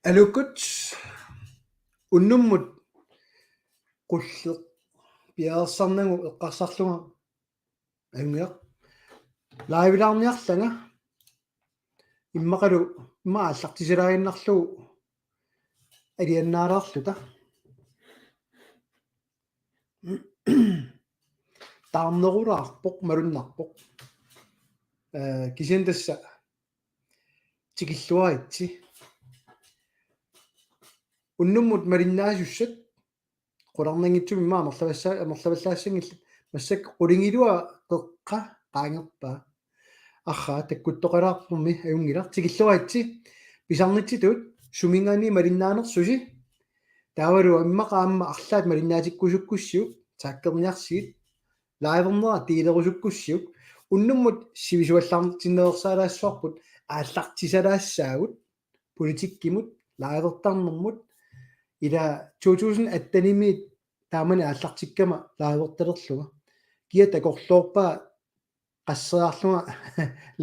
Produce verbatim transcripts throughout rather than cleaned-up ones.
Aluukkut, unnummut qulleq piareersarnagu eqqarsarlunga ajunngilaq. Live-ilaarniarlanga immaqalu immaqa aallartisilaaginnarlugu aliannaalaarluta. Taarnerulaarpoq, malunnarpoq. Eh, kisianni tassa tikilluaritsi. Unnummut malinnaasussat qularnanngitsumik immaqa amerlavassa-, amerlavallaassanngillat, massakkut qulingiluat qeqqa qaangerpaa. Arraa, takkuttoqalaarpormi, ajunngilaq, tikilluaritsi. Pisarnitsitut suminngaanniit malinnaanersusi. Taavalu immaqa aamma arlaat malinnaatikkusukkussiuk, taggerniarsigit, live-ernera delerusukkussiuk. Unnummut sivisuallaartinneqarsaalaassuarput, aallartisalaassaagut politikkimut, live-ertarnermut, ila to tusind atten-imiit taamani aallartikkama live-ertalerlunga. Kia takorloorpaa qasseriarlunga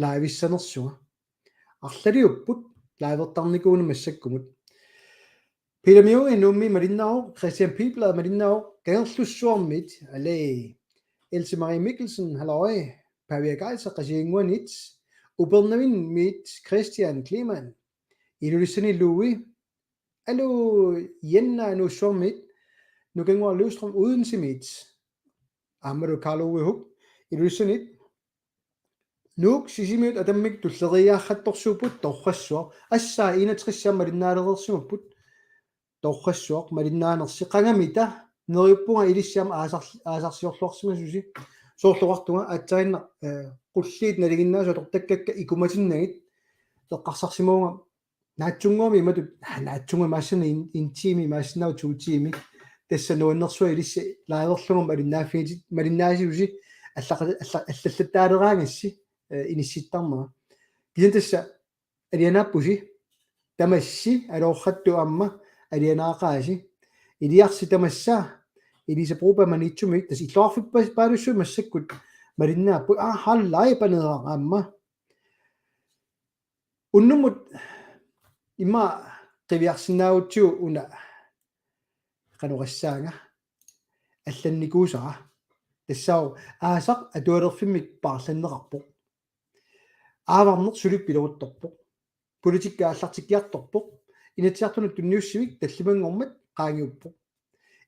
live-issanersunga. Arlaliupput live-ertarnikuuneq massakkumut. Peter Mjøen Nuummi malinnaavoq, Christian Pibler malinnaavoq, Kangerlussuarmiit, aluu, Else Marie Mikkelsen, halløj, Pavia Geisler, Qasigiannguaniit, Upernavimmiit, Christian Kleemann, Ilulissani Louis, aluu, Jenna Nuussuarmiit, Nukannguaq Løvstrøm Odensemiit, aammalu Karl Ove Huk, Ilulissaniit, Nuuk Sisimiut atammik tulleriiaarrattorsuupput torrassuaq. Assaa enogtres aamma malinnaalereersimapput torrassuaq malinnaanersi. Qangamita, neriuppunga ilissi aamma aasar-, aasarsiorluarsimasusi. Soorlu oqartunga aatsaannaq, eh, qulliit nalinginnaasut atortakkakka ikumatinnagit eqqarsarsimavunga. Naatsunnguamik imatut, ah, naatsunnguamik, massana en, en time, massana to time. Tassa nuannersuaq ilissi live-erlunga malinnaaffigitit, malinnaasusi allaqa-, alla-, allallattaaleraangassi, eh, inissittarnera. Kisianni tassa alianaappusi, tamassi, aloorrattut aamma alianaaqaasi. Iliarsi tamassa, Elisa Broberg Maniitsumi, tassa illoqarfippaalussuit massakkut malinnaapput, ah, halløj, Paneeraq aamma. Unnummut immaqa qiviarsinnaagutsigu una qanoq oqassaanga, allannikuusara. Tassaavoq aasaq atualerfimmik paarlanneqarpoq. Aavarneq suli pileruttorpoq. Politikki aallartikkiartorpoq. Inatsisartunut tunniussivik tallimanngormat qaangiuppoq.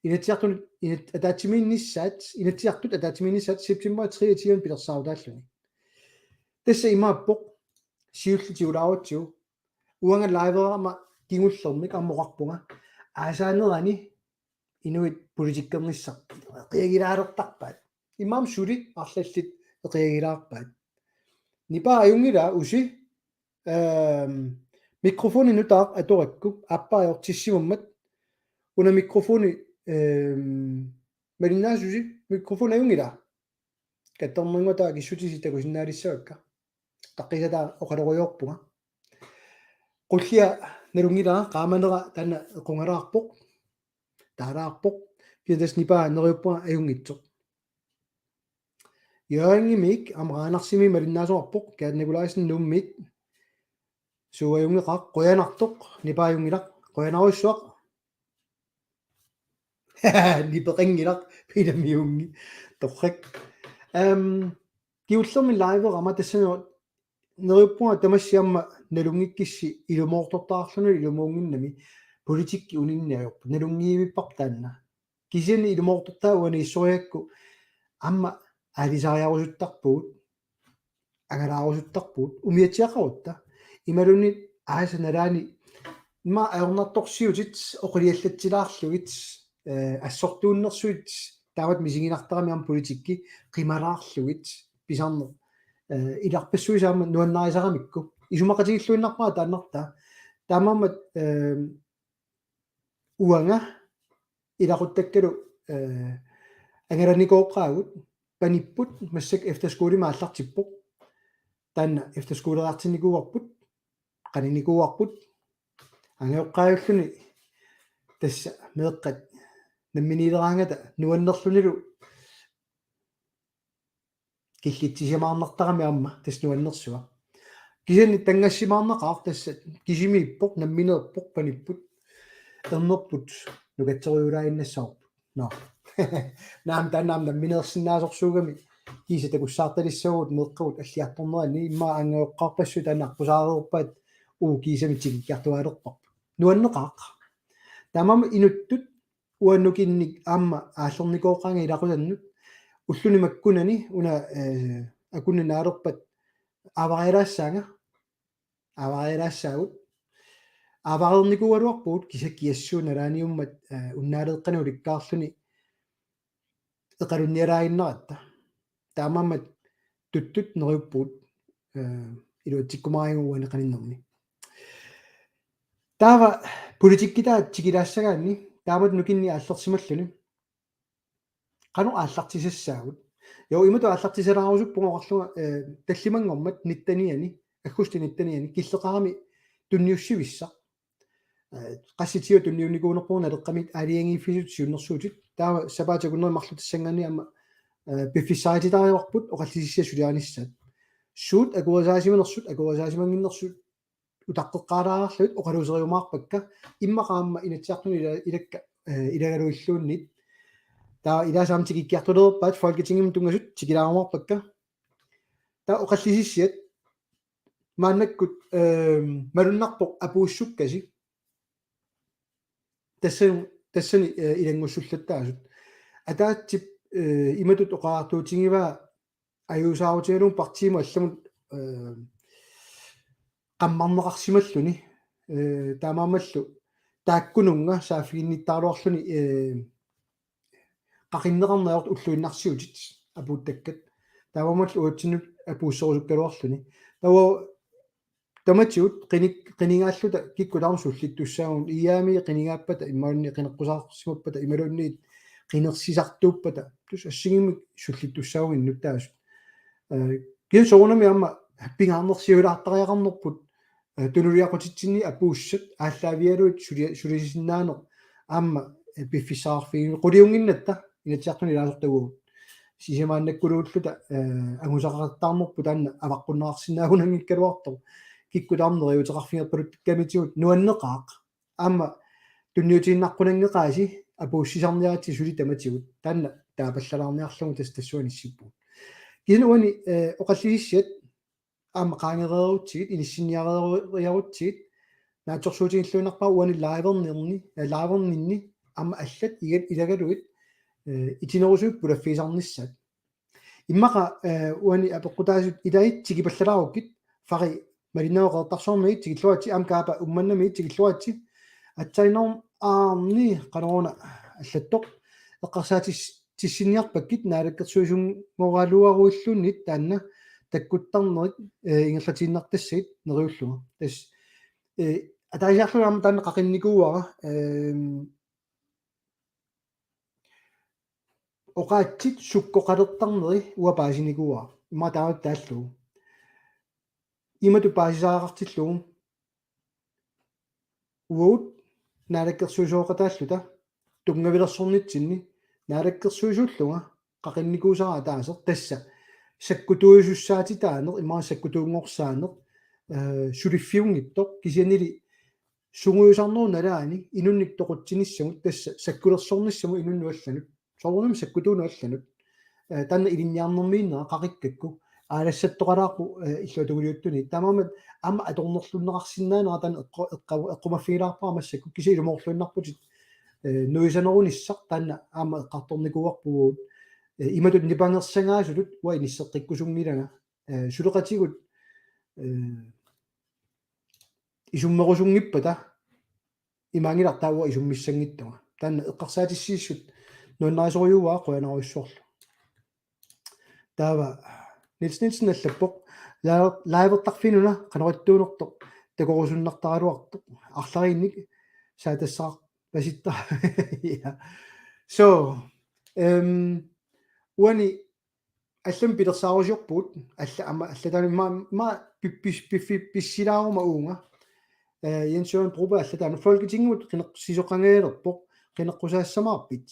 Inatsisartunut inat-, ataatsimiinnissaat, Inatsisartut ataatsimiinnissaat september treogtyve pilersaarutaalluni. Tassa imaappoq, siulliit tigulaarutsigu, uanga live-erama kingullermik aamma oqarpunga, aasaanerani inuit politikkernissaq eqiagilaalertarpaat. Imaammat suli arlallit eqiagilaarpaat. Nipaa ajunngilaa, Usi, ehm, mikrofoni nutaaq atorakku, aappaa ajortissimammat, una mikrofoni, ehm, malinnaasusi, mikrofoni ajunngilaa. Kattormannguaq taava akissutisi takusinnaalissavakka. Taqisataa oqalorujoorpunga. Qullia nalunngilara, qaamanera taanna equngalaarpoq. Taalaarpoq. Kisianni tassa nipaa neriuppunga ajunngitsoq. Hjørringimiit aamma Randersimiit malinnaasoqarpoq. Kaat Nikolajsen Nuummiit. Suu, ajunngeqaaq, qujanartoq, nipaa ajunngilaq, qujanarujussuaq. Nipeqanngilaq, Peter Mjøen. Torrak. Ehm, kingullermik live-erama tassani neriuppunga tamassi aamma nalunngikkissi ilumoortortaqarluni ilumuunnginnami, politikki uninniarput, nalunngivipparput taanna. Kisianni ilumoortortaa uaniissorigakku aamma aalisariarusuttarpugut, angalaarusuttarpugut, umiatsiaqarutta. Imaluunniit aasap nalaani immaqa ajornartorsiutit oqiliallatsilaarlugit, eh, assortuunnersuit taamatut misiginartaramik aamma politikki qimalaarlugit pisarneq, eh, ilarpassuisa aamma nuannarisaramikku. Isumaqatigilluinnarpara taannartaa. Taamaammat, eh, uanga ilaquttakkalu, eh, angalanikooqqaagut, panipput, massakkut efterskolimik aallartippoq. Taanna efterskoleriartinnikuuarput, qaninikuuarput, angajoqqaajulluni tassa meeqqat namminiileraangata nuannerlunilu killitsisimaarnartarami aamma tassa nuannersua. Kisianni tanngassimaarnaqaaq tassa kisimiippoq, nammineerpoq, panipput, ernerput, nukatserujulaaginnassavarput. Nå. Naamik, taanna aamma nammineersinnaasorsuugami, kiisa takussaartalissavagut meeqqavut alliartornerani, immaqa aanngajoqqaarpassuit taanna aqqusaareerpaat, uu, kiisami tikikkiartuaalerparput. Nuanneqaaq. Taamaammat inuttut uannut nukinnik aamma aallernikoqaanga ilaqutannut, ulluni makkunani una, eh, akunneq naalerpat aavarialaassaanga. Aavarialaassaagut. Aavarinnikuugaluarpugut kisianni kiassuu nalaaniummat, eh, unnaaleeqqanik ulikkaarluni eqalunnialaaginnaratta. Taamaammat tuttut neriuppugut, eh, iluatsikkumaarigut uani qaninnermi. Taava politikkitaa tikilaassagaanni taamatut nukinnik aallersimalluni. Qanoq aallartisassaagut? Jo, imatut aallartisalaarusuppunga oqarlunga, eh, tallimanngormat nittenianni, aggustip nittenianni, killeqarami tunniussivissaq. Eh, qassitigut tunniunnikuunerpugut Naleqqami aalajangiiffissutit siunnersuutit. Taava sapaatip akunneri marluk tassanngaanniit aamma, eh, piffissarititaarivarput oqallisissiat suliarissaat. Suut akuerisaasimanersut, akuerisaasimannginnersut utaqqeqqaalaarlugit oqaluuseriumaarpakka, immaqa aamma Inatsisartuni ila-, ilakka, eh, ilagaluilluunniit. Taava ilaasa aamma tikikkiartulerpaat, Folketingimut tunngasut tikilaarumaarpakka. Taava oqallisissiat maannakkut, ehm, malunnarpoq apuussukkasi. Tassani, tassani, eh, ilanngussullattaasut. Ataatsip, eh, imatut oqariartuutigivaa ajuusaarutigalugu partiimut allamut, eh, qammarneqarsimalluni, eh, taamaammallu taakkununnga saaffiginnittaraluarluni, eh, qaqinneqarneq ajortut ulluinnarsiutit apuuttakkat. Taamaammallu uatsinnut apuusserusukkaluarluni. Taava tamatigut qinik-, qinigaalluta kikkut tamarmik sullittussaagut, I A M-i qinigaappata imaluunniit qineqqusaarsimappata imaluunniit qinersisartuuppata, tassa assigiimmik sullittussaagut innuttaasut. Eh, kisianni soorunami aamma pingaarnersiulaartariaqarnerput, eh, tunuliaqutitsinni apuussat aallaavigalugit suli-, sulisisinnaaneq aamma, eh, piffissaqarfigineq quliunnginnatta Inatsisartuni ilaasortat uagut. Sisamaannakkuluulluta, eh, angusaqartarnerput taanna avaqqunneqarsinnaagunanngikkaluartoq. Kikkut tamarmik neriuuteqarfigerpaluttakkamitigut nuanneqaaq. Aamma tunniutiinnaqqunanngeqaasi apuussisarniaritsi suli tamatigut. Taanna taapallalaarniarlugu tassa tassuuna issippugut. Kisianni uani, eh, oqallisissiat aamma qaangereerutsigit, inissinniareeriarutsigit, naatsorsuutigilluinnarpara uani liverninni, eh, liverninni aamma allat iga-, ilagalugit, eh, itinerusumik pulaffigisarnissaat. Immaqa, eh, uani apeqqutaasut ilaat tikipallalaarukkit, Fari Malinnaavoq Qeqertarsuarmiit tikilluaritsi, aamma Kaapa Uummannamiit tikilluaritsi, aatsaannguaq aamma qanoruna allattoq, eqqarsaatis-, tissinniarpakkit naalakkersuisunngoraluaruilluunniit taanna takkuttarnerit, eh, ingerlatiinnartassagit neriullunga. Tassa, eh, ataasiarlunga aamma taanna qaqinnikuuara, ehm, oqaatsit sukkoqalertarneri uanga paasinikuuara. Immaqa taama taallugu. Imatut paasisaqartillugu. Uagut naalakkersuisooqataalluta tunngavilersornitsinni naalakkersuisuullunga qaqinnikuusara ataaseq tassa sakkutuujusussaatitaaneq, imaluunniit sakkutuunngorsaaneq, eh, suliffiunngitsoq, kisiannili sungiusarnerup nalaani inunnik toqutsinissamut tassa sakkulersornissamut inunnut allanut. Soorunami sakkutuunut allanut. Eh, taanna ilinniarnermiinnera qaqikkakku. Aalassattoqalaarpoq, eh, illuatungiliuttuni. Taamaammat aamma atornerlunneqarsinnaanera taanna eqqu-, eqqu-, eqqumaffigilaarpara massakkut kisianni ilumoorluinnarputit, eh, nuisanerunissaq taanna aamma eqqartornikuuarpugut. Eh, imatut nipangersagaasutut uanga inisseqqikkusunngilanga. Eh, suleqatigut, eh, isummerusunngippata imaanngilaq taava uanga isummissanngitsunga. Taanna eqqarsaatissiissut nuannarisorujuuara, qujanarujussuarlu. Taava Niels Nielsen allappoq: La-, livertarfinnuna qanoq ittuunersoq takorusunnartaraluartoq. Arlariinnik saatassaqarpasitta. Ja. So, ehm, uani allamik pilersaarusiorpugut, alla-, aamma allataanut ma-, ma-, pi-, pis-, piffi-, pissilaaruma uunga. Eh, Jens Jørgen Broberg allataanut: Folketingimut qineqqusisoqangajalerpoq, qineqqusaassamaarpit?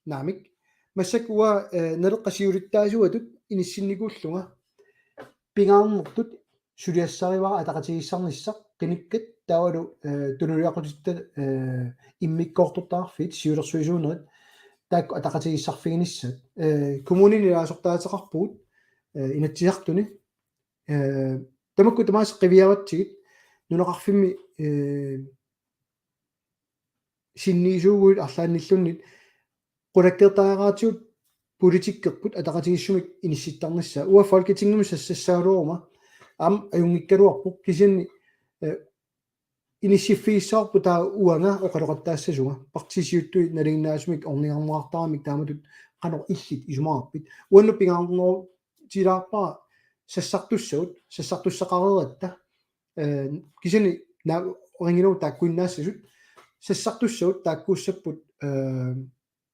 Naamik. Massakkut uanga, eh, Naleqqap siulittaasuatut inissinnikuullunga pingaarnertut suliassarivara ataqatigiissarnissaq qinikkat taavalu, eh, tunuliaqutitta, eh, immikkoortortaqarfiit siulersuisuunerit taakku ataqatigiissaarfiginissaat. Eh, kommunini ilaasortaateqarpugut, eh, Inatsisartuni. Eh, tamakku tamaasa qiviaratsigit nunaqarfimmi, eh, sinniisuuguit arlaannilluunniit qulakkeertariaqaratsigu politikkerput ataqatigiissumik inissittarnissaa. Uanga Folketingimi sassassagaluaruma aamma ajunngikkaluarpoq kisianni, eh, inissiffigissavarput taava uanga oqaloqattaassasunga. Partiit siuttui nalinginnaasumik ornigarneqartaramik taamatut qanoq illit isumaqarpit. Uannut pingaarnerutilaarpara sassartussavut, sassartussaqareeratta. Eh, kisianni na-, oqanngilaq taakkuinnaassasut, sassartussavut taakkuussapput, eh,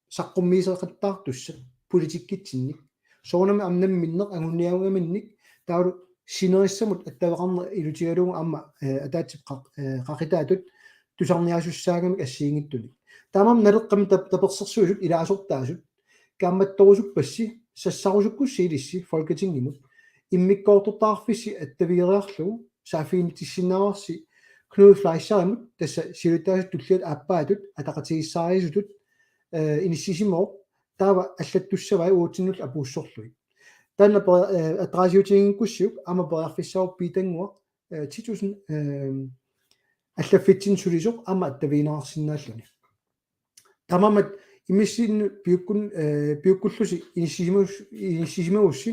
saqqummiiseqattaartussat politikkitsinnik. Soorunami aamma namminneq anguniarugaminnik taavalu sinerissamut attaveqarneq ilutigalugu aamma, eh, ataatsip qaq-, eh, qaqitaatut tusarniaasussaagamik assigiinngitsunik. Taamaammat Naleqqami tap-, tapersersuisut ilaasortaasut kaammattorusuppassi sassarusukkussi ilissi Folketingimut. Immikkoortortaqarfissi attavigereerlugu saaffiginnissinnaavarsi Knud Fleischerimut, tassa siulittaasut tulliat aappaatut ataqatigiissaariaasutut, eh, inissisimavoq, taava allattussavai uatsinnullu apuussorlugit. Taanna pe-, eh, adressiutiginngikkussiuk aamma periarfissaqarpoq Piitannguaq, eh, ti tusind, eh, allaffitsinni sulisoq aamma attavigineqarsinnaalluni. Taamaammat immissinnut piukkun-, eh, piukkullusi inissisimagus-, inissisimagussi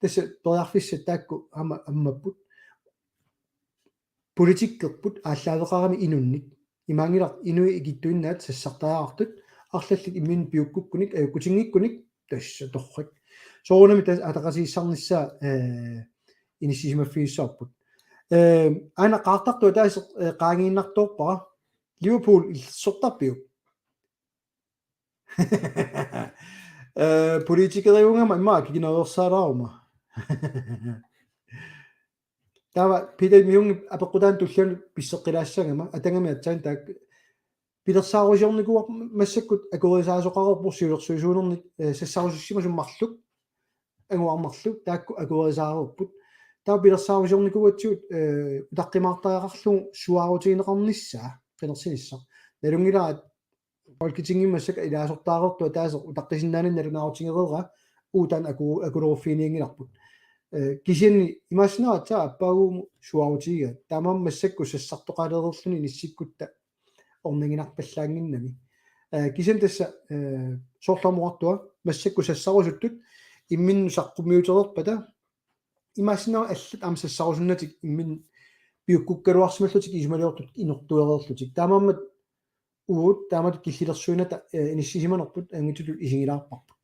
tassa periarfissat taakku aamma ammapput. Politikkerput aallaaveqarami inunnik. Imaanngilaq inuit ikittuinnaat sassartariaqartut arlallit imminnut piukkukkunik, ajukkutiginngikkunik tassa torrak. Soorunami tassa ataqatigiissaarnissaa, eh, inissisimaffigissavarput. Eh, aana qaartartoq ataaseq, eh, qaangiinnartoorpara. Liverpool illersortarpiuk? Eh, politikeriugama immaqa kikinaveersaalaaruma. Taava Peter Myung apeqqutaani tullianut pisseqqilaassagama, atagami aatsaat taakku pilersaarusiornikuuarput massakkut akuerisaasoqareerpoq siulersuisuunernik, eh, sassarusussimasut marluk, anguarmarlu, taakku akuerisaareerput. Taava pilersaarusiornikuugatsigu, eh, utaqqimaartariaqarlugu suaarutigineqarnissaa, qinersinissaq. Nalunngilara Folketingimi massakkut ilaasortaareertoq ataaseq utaqqisinnaanani nalunaarutigereera, uagut taanna aku-, akuleruffiginianngilarput. Eh, kisianni imaassinnaavoq aatsaat aappaaguummut suaarutigigaat. Taamaammat massakkut sassartoqalereerluni inissikkutta orniginarpallaannginnami. Eh, kisianni tassa, eh, soorlu aamma oqartunga, massakkut sassarusuttut imminnut saqqummiutereerpata, imaassinnaavoq allat aamma sassarusunnatik imminnut piukkukkaluarsimallutik isumaliortut inortuereerlutik. Taamaammat uagut taamatut killilersuinata, eh, inissisimanerput angutsutut isigilaarparput.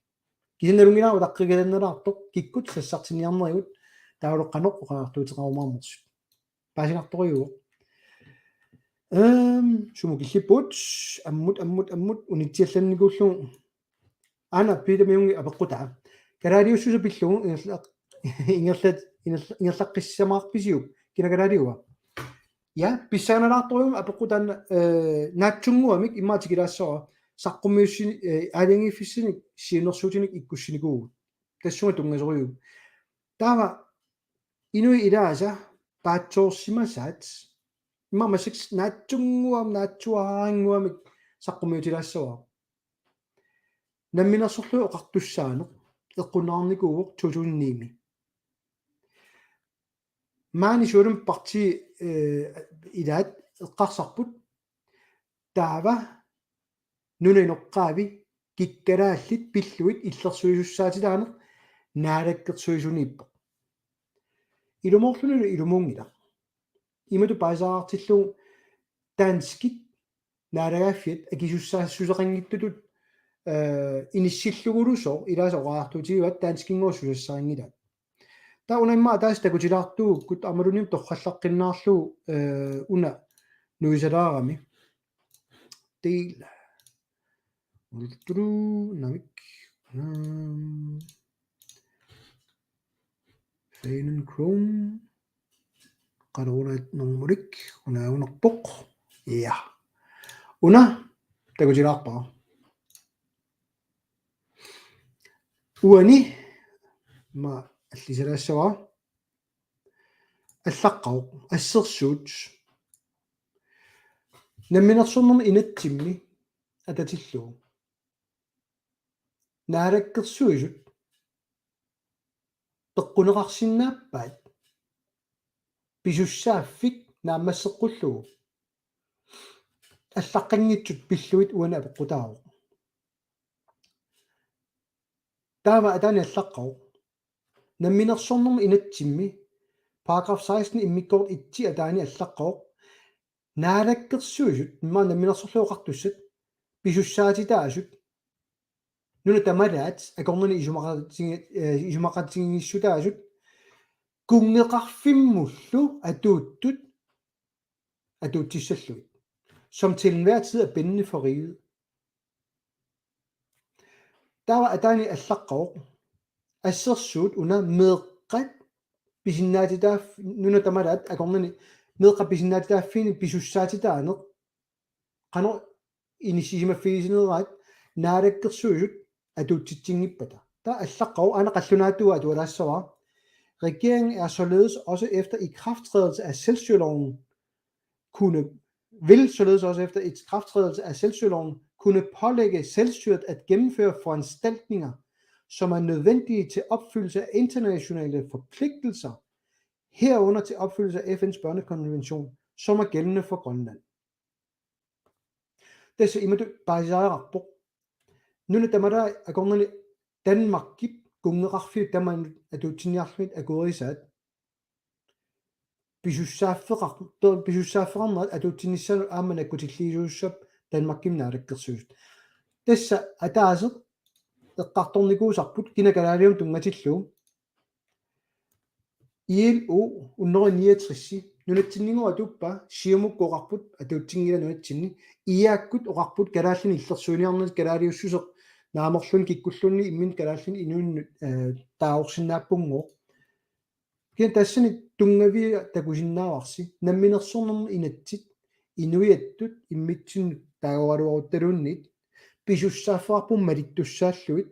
Kisianni nalunngilara utaqqikkalannalaartoq kikkut sassartinniarnerigut taavalu qanoq oqariartuuteqarumaarnersut. Paasinartorujuuvoq. Ehm, sumut killipput, ammut, ammut, ammut, unitsiallannikuullugu. Aana Peter Myung apeqqutaa. Kalaaliussuseq pillugu ingerlaq-, ingerlat-, ingerla-, ingerlaqqissamaarpisiuk, kina kalaaliua? Ja, pissanganalaartorujuuvoq apeqqut taanna, eh, naatsunnguamik immaqa tikilaassavara. Saqqummiussini-, eh, aalajangiiffissanik siunnersuutinik ikkussinikuuvugut. Tassunga tunngasorujuuvoq. Taava inuit ilaasa paatsoorsimasaat. Immaqa massakkut naatsunnguam-, naatsuaraannguamik saqqummiutilaassavara. Namminersorlutik oqartussaaneq eqqunneqarnikuuvoq to tusind ni-mi. Maani sualum partii, eh, ilaat eqqarsarput taava nunap inoqqaavi kikkalaallit pillugit illersuisussaatitaaneq naalakkersuisuniippoq. Ilumoorlunilu ilumuunngilaq. Imatut paasisaartillugu danskit naalagaaffiat akisussaassuseqanngitsutut, eh, inissillugulu sooq ilaasa oqariartuutigivaat danskinngooq susassarinngilaat. Taava una immaqa ataaseq takutilaartuuvugut aammaluunniit torrallaqqinnaarlugu, eh, una nuisalaarami. Del. Ultru namik. Um, Fanen Chrome. Qaluunaat normulik unaagunarpoq. Ja. Una takutilaarpara. Uani ma allisalaassavara. Allaqqavoq, assersuut. Namminersornermi inatsimmi atatillugu Naalakkersuisut peqquneqarsinnaappaat pisussaaffik naammasseqqullugu. Allaqqanngitsut pillugit uani apeqqutaavoq. Taava ataani allaqqavoq. Namminersornermi inatsimmi paragraf seksten immikkoortoq et-i ataani allaqqavoq. Naalakkersuisut, immaqa Namminersorlutik Oqartussat, pisussaatitaasut nunat tamalaat akornanni isumaqatigi-, eh, isumaqatigiissutaasut kunngeqarfimmullu atuuttut atuutsissallugit, som til enhver tid er bindende for riget. Taava ataani allaqqavoq, assersuut una meeqqat pisinnaatitaaf-, nunat tamalaat akornanni meeqqat pisinnaatitaaffiini pisussaatitaaneq qanoq inissisimaffigisinneraat Naalakkersuisut atuutsitsinngippat. Taava allaqqavoq, aana qallunaatuuvoq, atualaassavara: Regeringen er således også efter ikrafttrædelse af selvstyreloven kunne, vil således også efter ikrafttrædelse af selvstyreloven kunne pålægge selvstyret at gennemføre foranstaltninger, som er nødvendige til opfyldelse af internationale forpligtelser, herunder til opfyldelse af F N's børnekonvention, som er gældende for Grønland. Tassa imatut paasisariaqarpoq. Nunat tamalaat akornanni Danmarkip kunngeqarfiup tamaanut atuutsinniarlugit akuerisaat pisussaaffeqar-, to-, pisussaaffeqarnerat atuutsinnissaanut aamma nakkutilliisussaapput Danmarkimi Naalakkersuisut. Tassa ataaseq eqqartornikuusarput kina kalaaliumut tunngatillugu. I L O hundrede niogtres, nunatsinninnguaq atuuppaa, Siumukkut oqarput atuutsinngilaq nunatsinni, I A K-kut oqarput kalaallinik illersuiniarnani kalaaliussuseq naamerluni kikkulluunniit imminut kalaallinik inuinnut, eh, taagorsinnaappunngooq. Kisianni tassani tunngavia takusinnaavarsi, namminersornermi inatsit inuiattut immitsinnut taagoraluaruttaluunniit pisussaaffeqarput malittussaallugit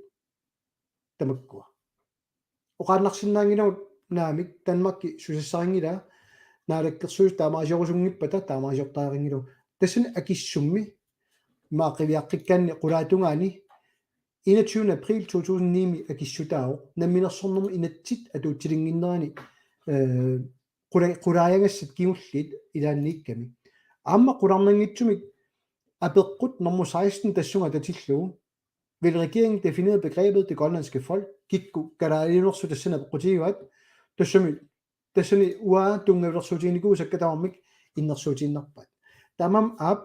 tamakkua. Oqaannarsinnaanngilagut naamik, Danmarki susassaqanngilaa, Naalakkersuisut taamaasiorusunngippata taamaasiortariaqanngilagut. Tassani akissummi, immaqa qiviaqqikkaanni qulaatungaani enogtyvende april to tusind ni-mi akissutaavoq, namminersornermi inatsit atuutsilinnginnerani, eh, qula-, qulaajagassat kingulliit ilaanniikkami. Aamma qularnanngitsumik apeqqut nummer seksten tassunga atatillugu: Vil regeringen definere begrebet det grønlandske folk? Kikkut kalaaliunersut tassani apeqqutigaat, tassami, tassani uanga tunngavilersuutiginikuusakka tamarmik innersuutiinnarpaat. Taamaammat aap,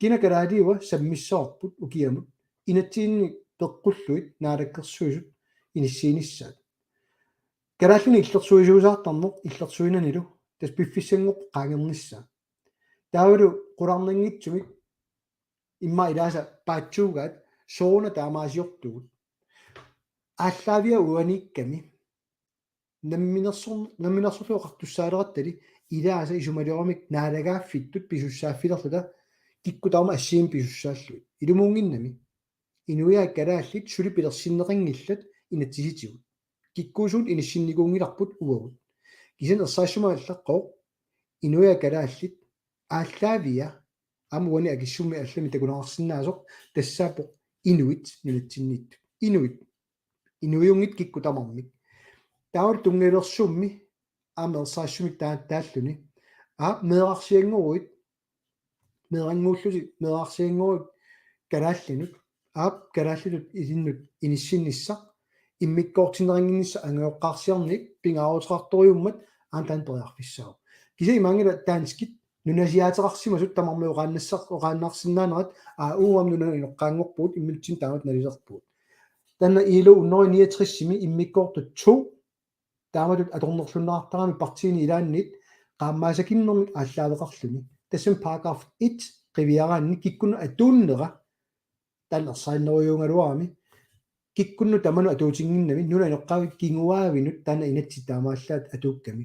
kina kalaaliua sammissavarput ukiamut, inatsisinni peqqullugit Naalakkersuisut inissiinissaat. Kalaallinik illersuisuusaartarneq illersuinanilu tassa piffissanngorpoq qaangernissaa. Taavalu qularnanngitsumik immaqa ilaasa paatsuugaat sooruna taamaasiortugut. Aallaavia uaniikkami namminersor-, Namminersorlutik Oqartussaaleralli ilaasa isumaliorami naalagaaffittut pisussaaffilerluta kikkut tamarmik assigiimmik pisussaallugit. Ilumuunnginnami. Inuiaat kalaallit suli pilersinneqanngillat inatsisitigut. Kikkuusugut inissinnikuunngilarput uagut. Kisianni ersarissumik allaqqavoq, inuiaat kalaallit aallaavia, aamma uani akissummi allamik takuneqarsinnaasoq, tassaavoq inuit nunatsinniittut. Inuit. Inuiunngitsut kikkut tamarmik. Taavalu tunngavilersuummi aamma ersarissumik taa-, taalluni. Aap, meerarsianngoruit, meerannguullusi meerarsianngoruit kalaallinut, aap, kalaallinut ilinnut inissinnissaq, immikkoortinneqannginnissaq angajoqqaarsiarniit pingaaruteqartorujuummat aamma taanna periarfissaavoq. Kisianni imaanngilaq danskit nunasiaateqarsimasut tamarmik oqaannassar-, oqaannarsinnaanerat, aa, uagut nunanut inoqqaanngorpugut, imminutsinni taamatut nalilerpugut. Taanna I L O hundrede niogtres-imi immikkoortoq to, taamatut atornerlunneqartarami partiini ilaanniit qaammaasakimmermik aallaaveqarluni. Tassami paragraf et qiviaraanni kikkunnut atuunnera taanna ersarinnerujuugaluarami. Kikkunnut tamanut atuutinnginnami, nunap inoqqaavi kinguaavinut taanna inatsit taamaallaat atuukkami.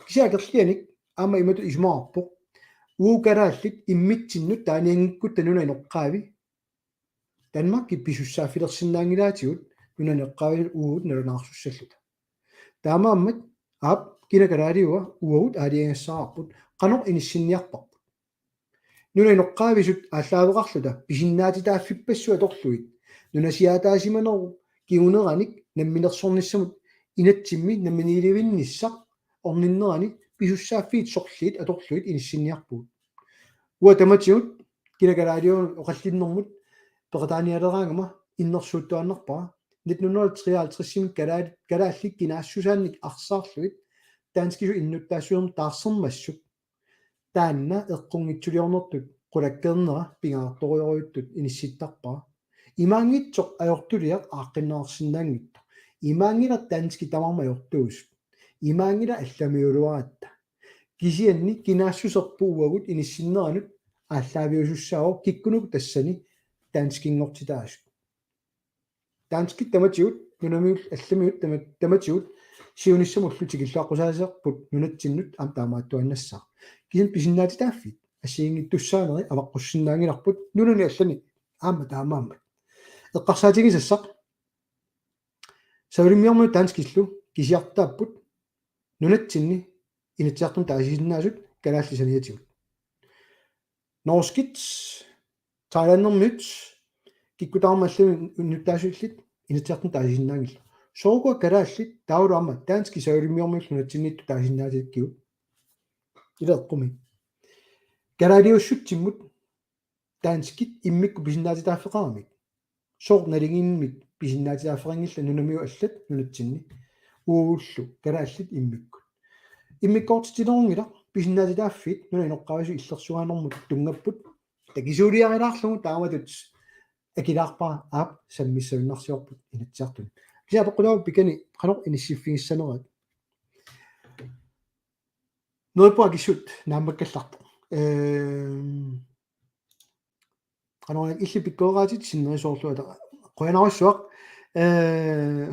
Kisianni akerlianik aamma imatut isumaqarpoq: Uagut kalaallit immitsinnut taanianngikkutta nunap inoqqaavi Danmarki pisussaaffilersinnaanngilaatigut nunap inoqqaavinut uagut nalunaarsussalluta. Taamaammat, aap, Kina kalaaliua uagut aalajangissavarput, qanoq inissinniarparput? Nunap inoqqaavisut aallaaveqarluta pisinnaatitaaffippassuit atorlugit, nunasiaataasimanerup kinguneranik namminersornissamut inatsimmi namminiilivinnissaq orninnerani pisussaaffiit sorliit atorlugit inissinniarpugut. Uanga tamatigut kina kalaaliunut oqallinnermut peqataanialeraangama innersuuttuaannarpara. Nitten hundrede og treoghalvtreds-imi kalaal-, kalaallit kinaassusaannik arsaarlugit danskisut innuttaassusermut taarsermassuk. Taanna eqqunngitsuliornertut qulakkeernera pingaartorujorujuttut inissittarpara. Imaanngitsoq ajortuliaq aaqqinneqarsinnaanngitsoq. Imaanngilaq danskit tamarmik ajortuusut. Imaanngilaq allamiuluaratta. Kisianni kinaassuserput uagut inissinneranut aallaaviusussaavoq kikkunuku tassani danskinngortitaasut. Danskit tamatigut, nunamiut allamiut tama-, tamatigut, siunissamut ullut tikilluaqqusaasarput nunatsinnut aamma taamaattuaannassaaq. Kisianni pisinnaatitaaffiit assigiinngitsussaanerit avaqqussinnaanngilarput nunani allani aamma taamaammat. Eqqarsaatigisassaq: Savalimmiormiut danskillu kisiartaapput nunatsinni Inatsisartuni taasisinnaasut kalaallit saniatigut. Norskit, thailandermiut, kikkut tamarmik allamik innuttaasullit Inatsisartuni taasisinnaanngillat. Soorlu kalaallit taavalu aamma danskit savalimmiormiut nunatsinniittut taasisinnaatigut. Ila eqqumi. Kalaaliussutsimmut danskit immikkut pisinnaatitaaffeqaramik. Sooq nalinginnimmi pisinnaatitaaffeqanngillat nunamiut allat nunatsinni? Uagullu kalaallit immikkut. Immikkoortitsinerunngilaq, pisinnaatitaaffiit nunap inoqqaavisut illersugaanermut tunngapput. Takisuuliarilaarlugu taamatut akilaarpara, aap, sammissagunarsiorput Inatsisartuni. Kisianni apeqqutaavoq pikani qanoq inissiffigissanerat. Neriuppunga akissut naammakkallartoq. Ehm, qanoq illit pikkoreqaatit sinneri soorlu ata-, qujanarsuaq. Eh,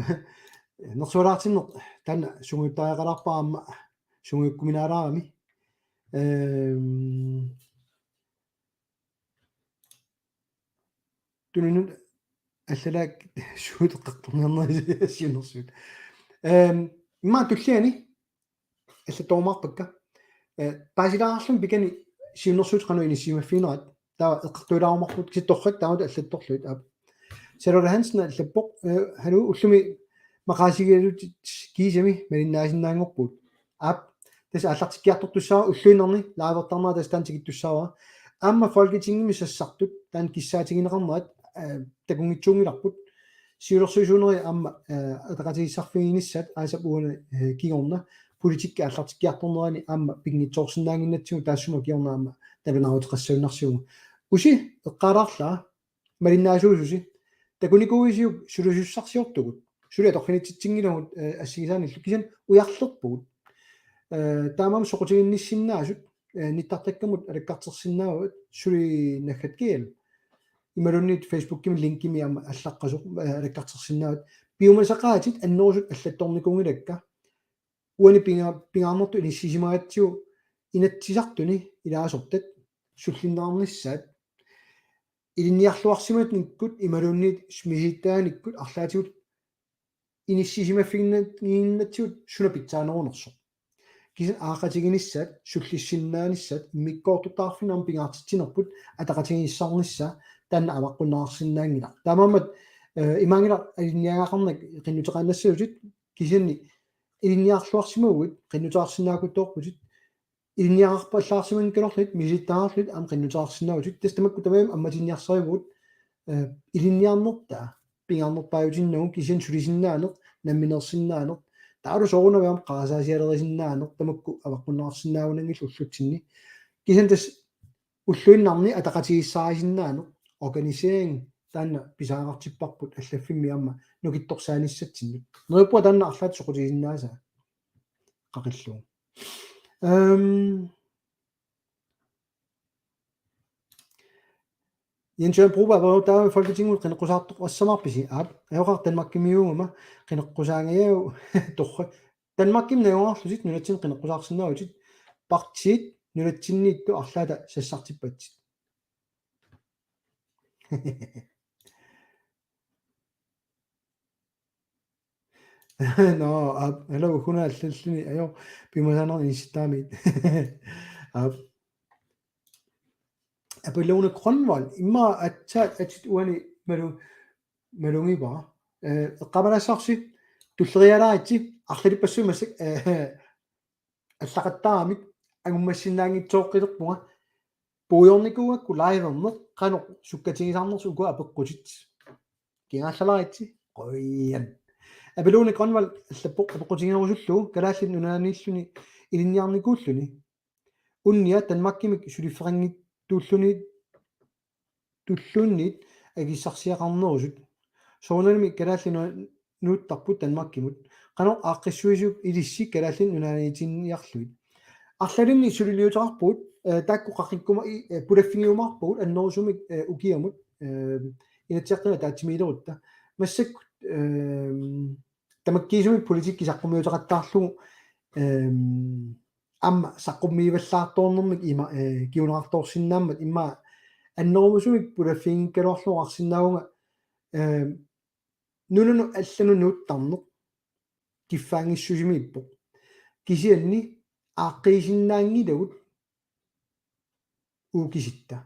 nersualaartinneq taanna sungiuttariaqalaarpara aamma sungiukkuminaalaarami. Ehm, tununut allalaak suuteqartorniarneri siunnersuut. Ehm, immaqa tulliani allattorumaarpakka. Eh, paasilaarluni pikani siunnersuut qanoq inissisimaffiginerat. Taava eqqartuilaarumaarput kisianni torrak taamatut allattorlugit, aap. Charlotte Hansen allappoq, eh, haluu, ullumi maqaasigigalutit kiisami malinnaasinnaanngorpugut. Aap, tassa aallartikkiartortussaavara ulluinnarni livertarnera tassa taanna tikittussaavara. Aamma Folketingimi sassartut taanna kissaatigineqarnerat, eh, takunngitsuunngilarput. Siulersuisuuneri aamma, eh, ataqatigiissarfiginissaat aasap uani, eh, kingorna politikki aallartikkiartornerani aamma pinngitsoorsinnaannginnatsigu taassuma kingorna aamma nalunaaruteqassagunarsivugut. Usi eqqaalaarlara malinnaasuususi. Takunikuuisiuk sulisussarsiortugut. Suli atorfinitsitsinngilluinnarpugut, eh, assigisaanillu kisianni ujarlerpugut. Eh, taamaammat soqutiginnissinnaasut, eh, nittartakkamut alakkartersinnaavat suli naggat G L. Imaluunniit Facebookimi linkimi aamma allaqqasoq, eh, alakkartersinnaavat. Piumasaqaatit annerusut allattornikuunngilakka. Uani pinga-, pingaarnertut inissisimagatsigu Inatsisartuni ilaasortat sullinneqarnissaat. Ilinniarluarsimanikkut imaluunniit misilittaanikkut arlaatigut inissisimaffiginnginnatsigu suna pitsaanerunersoq. Kisianni aaqqatiginissaat, sullissinnaanissaat, immikkoortortaqarfinnut aamma pingaartitsinerput ataqatigiissaarnissaa taanna avaqqunneqarsinnaanngilaq. Taamaammat, eh, imaanngilaq alinniagaqarnak qinnuteqaannassagutit, kisianni ilinniarluarsimaguit qinnuteqarsinnaakutsoorputit, ilinniaqarpallaarsimanngikkaluarlugit misilittagaluarlugit aamma qinnuteqarsinnaavutit. Tassa tamakku tamarmik ammatinniarsarivugut, eh, ilinniarnertaa pingaarnerpaajutinnagu, kisianni sulisinnaaneq, nammineersinnaaneq, taavalu soorunami aamma qarasaasialerisinnaaneq tamakku avaqqunneqarsinnaagunanngillat ullutsinni. Kisianni tassa ulluinnarni ataqatigiissaarisinnaaneq, organisering, taanna pisariaqartipparput allaffimmi aamma nukittorsaanissatsinnut. Neriuppunga taanna arlaat soqutigisinnaasaa qaqillugu. Ehm, Jens Jørgen Broberg, hvor der er Folketinget qineqqusaartoqassamaarpisi? Aap, ajoqaaq Danmarkimiuugama qineqqusaangajagu torrak. Danmarkimi najugaqarlutit nunatsinni qineqqusaarsinnaavutit, partiit nunatsinniittut arlaata sassartippatsit. Nå, aap, hallo, una allalluni, ajo, piumasaanermik inissittaamigit. Aap. Apilune Grønvold, immaqa aatsaat atit uani malu-, malugivara. Eh, eqqaamalaassavarsi, tulleriiaalaarisi, arlalippassuit massakkut, eh, allaqattaaramik, angummassinnaanngitsoorpiarpunga, puigornikuugakku live-erneq, qanoq sukkatigisarnersoq ukua apeqqutit. Kingaallalaarisi, qujan. Apilune Grønvold allappoq apeqqutigerusullugu, Kalaallit Nunaanniilluni ilinniarnikuulluni. Unnia Danmarkimik suliffeqanngittuulluni tulluunniit akissarsiaqarnerusut. Soorunalimi Kalaallit Nu-, Nuuttarput Danmarkimut. Qanoq aaqqissuisuup ilissi Kalaallit Nunaanniitinniarlugit. Arlalinnik suliliuteqarpugut, eh, taakku qaqikkuma i-, eh, pulaffigiumaarpagut annerusumik, eh, ukiamut, eh, Inatsisartuni ataatsimiilerutta. Massakkut, eh, tamakkiisumik politikki saqqummiuteqattaarlugu, eh, aamma saqqummiivallaartoornermik ima, eh, kinguneqartoorsinnaammat immaqa annerusumik pulaffiginngikkaluarlugu oqarsinnaavunga, eh, nunanut allanut nuuttarneq kiffaanngissusimiippoq. Kisianni aaqqiisinnaanngilagut uukisitta.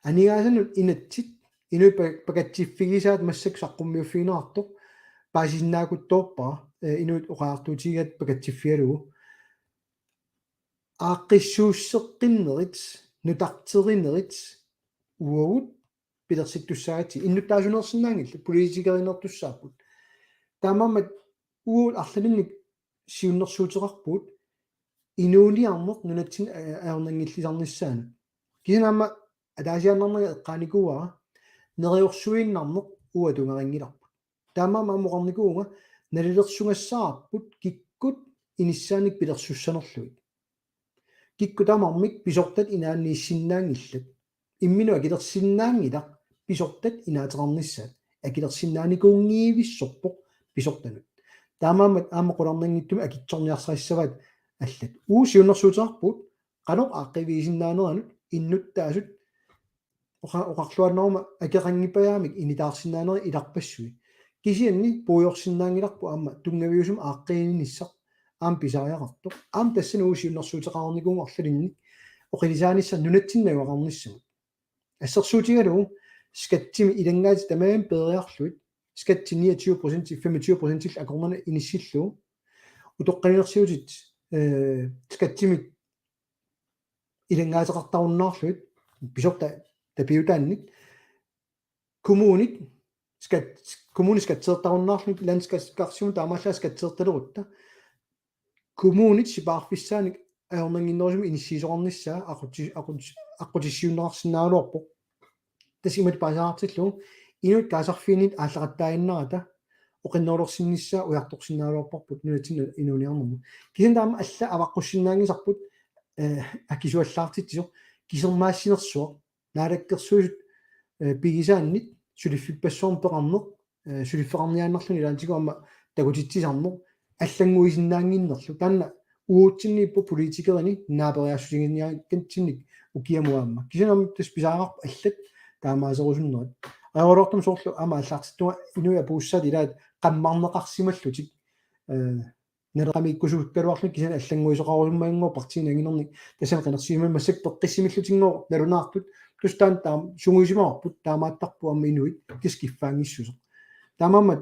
Aningaasanut inatsit, inuit pa-, pakatsiffigisaat massakkut saqqummiuffigineqartoq, paasisinnaakutsoorpara, eh, inuit oqariartuutigigaat pakatsiffigalugu. Aaqqissuusseqqinnerit, nutarterinerit, uagut pilersittussaagatsigit, innuttaasuneersinnaanngillat, politikerinertussaapput. Taamaammat uagut arlalinnik siunnersuuteqarpugut inuuniarneq nunatsinni a-, ajornanngillisarnissaanut. Kisianni aamma ataasiaannarnanga eqqaanikuuara neriorsuiinnarneq uagut atugarinngilarput. Taamaammat aamma oqarnikuuvunga nalilersugassaarput kikkut inissaannik pilersussanerlugit. Kikkut tamarmik pisortat inaanniissinnaanngillat. Imminut akilersinnaanngilaq pisortat inaateqarnissaat. Akilersinnaanikuunngivissorpoq pisortanut. Taamaammat aamma qularnanngitsumik akitsorniarsarissavaat allat. Uagut siunnersuuteqarpugut qanoq aaqqiivigisinnaaneranut innuttaasut oqa-, oqarluaannaruma akeqanngippajaamik initaarsinnaanerit ilarpassui. Kisianni puigorsinnaanngilarput aamma tunngaviusumik aaqqiinnissaq aamma pisariaqartoq. Aamma tassani uagut siunnersuuteqarnikuuvugut arlalinnik oqilisaanissaq nunatsinni najugaqarnissamut. Assersuutigalugu skattimi ilanngaatit tamarmik peeriarlugit, skatti niogtyve procent, femogtyve procent akornanni inissillugu. Utoqqalinersiutit, eh, skattimik ilanngaateqartarunnaarlugit, pisortat tapiutaannik, kommunit skat-, kommunit skatsertarunnaarlugit, landskatsimut taamaallaat skatsertalerutta, kommunit sipaarfissaanik ajornannginnerusumik inissiisoqarnissaa aquti-, aquti-, aqqutissiuunneqarsinnaagaluarpoq. Tassa imatut paasisaartillugu inuit kaasarfiinnit aallaqattaaginnarata oqinnerulersinnissaa ujartorsinnaagaluarparput nunatsinni inuuniarnermut. Kisianni taama allat avaqqussinnaanngisarput, eh, akisuallaartitsisoq, kisermaassinersuaq, Naalakkersuisut, eh, pigisaannit suliffippassuarnik peqarneq, eh, suliffeqarniaannarluni ilaatigut aamma takutitsisarneq allannguisinnaannginnerlu. Taanna uatsinnippoq politikerini naaperiaassutiginiarnitsinnik ukiamut aamma. Kisianni aamma tassa pisariaqarpoq allat taamaaserusunnerat. Ajoraluartumik soorlu aamma aallartittunga inuit apuussaat ilaat qammarneqarsimallutik, eh, naleqamiikkusuukkaluarluni kisianni allannguisoqarusummagit partiinit anginernik tassani qinersisimalluni massakkut peqqissimillutinngooq nalunaartut, tassa taanna taama sungiusimavarput, taamaattarpoq aamma inuit tassa kiffaanngissuseq. Taamaammat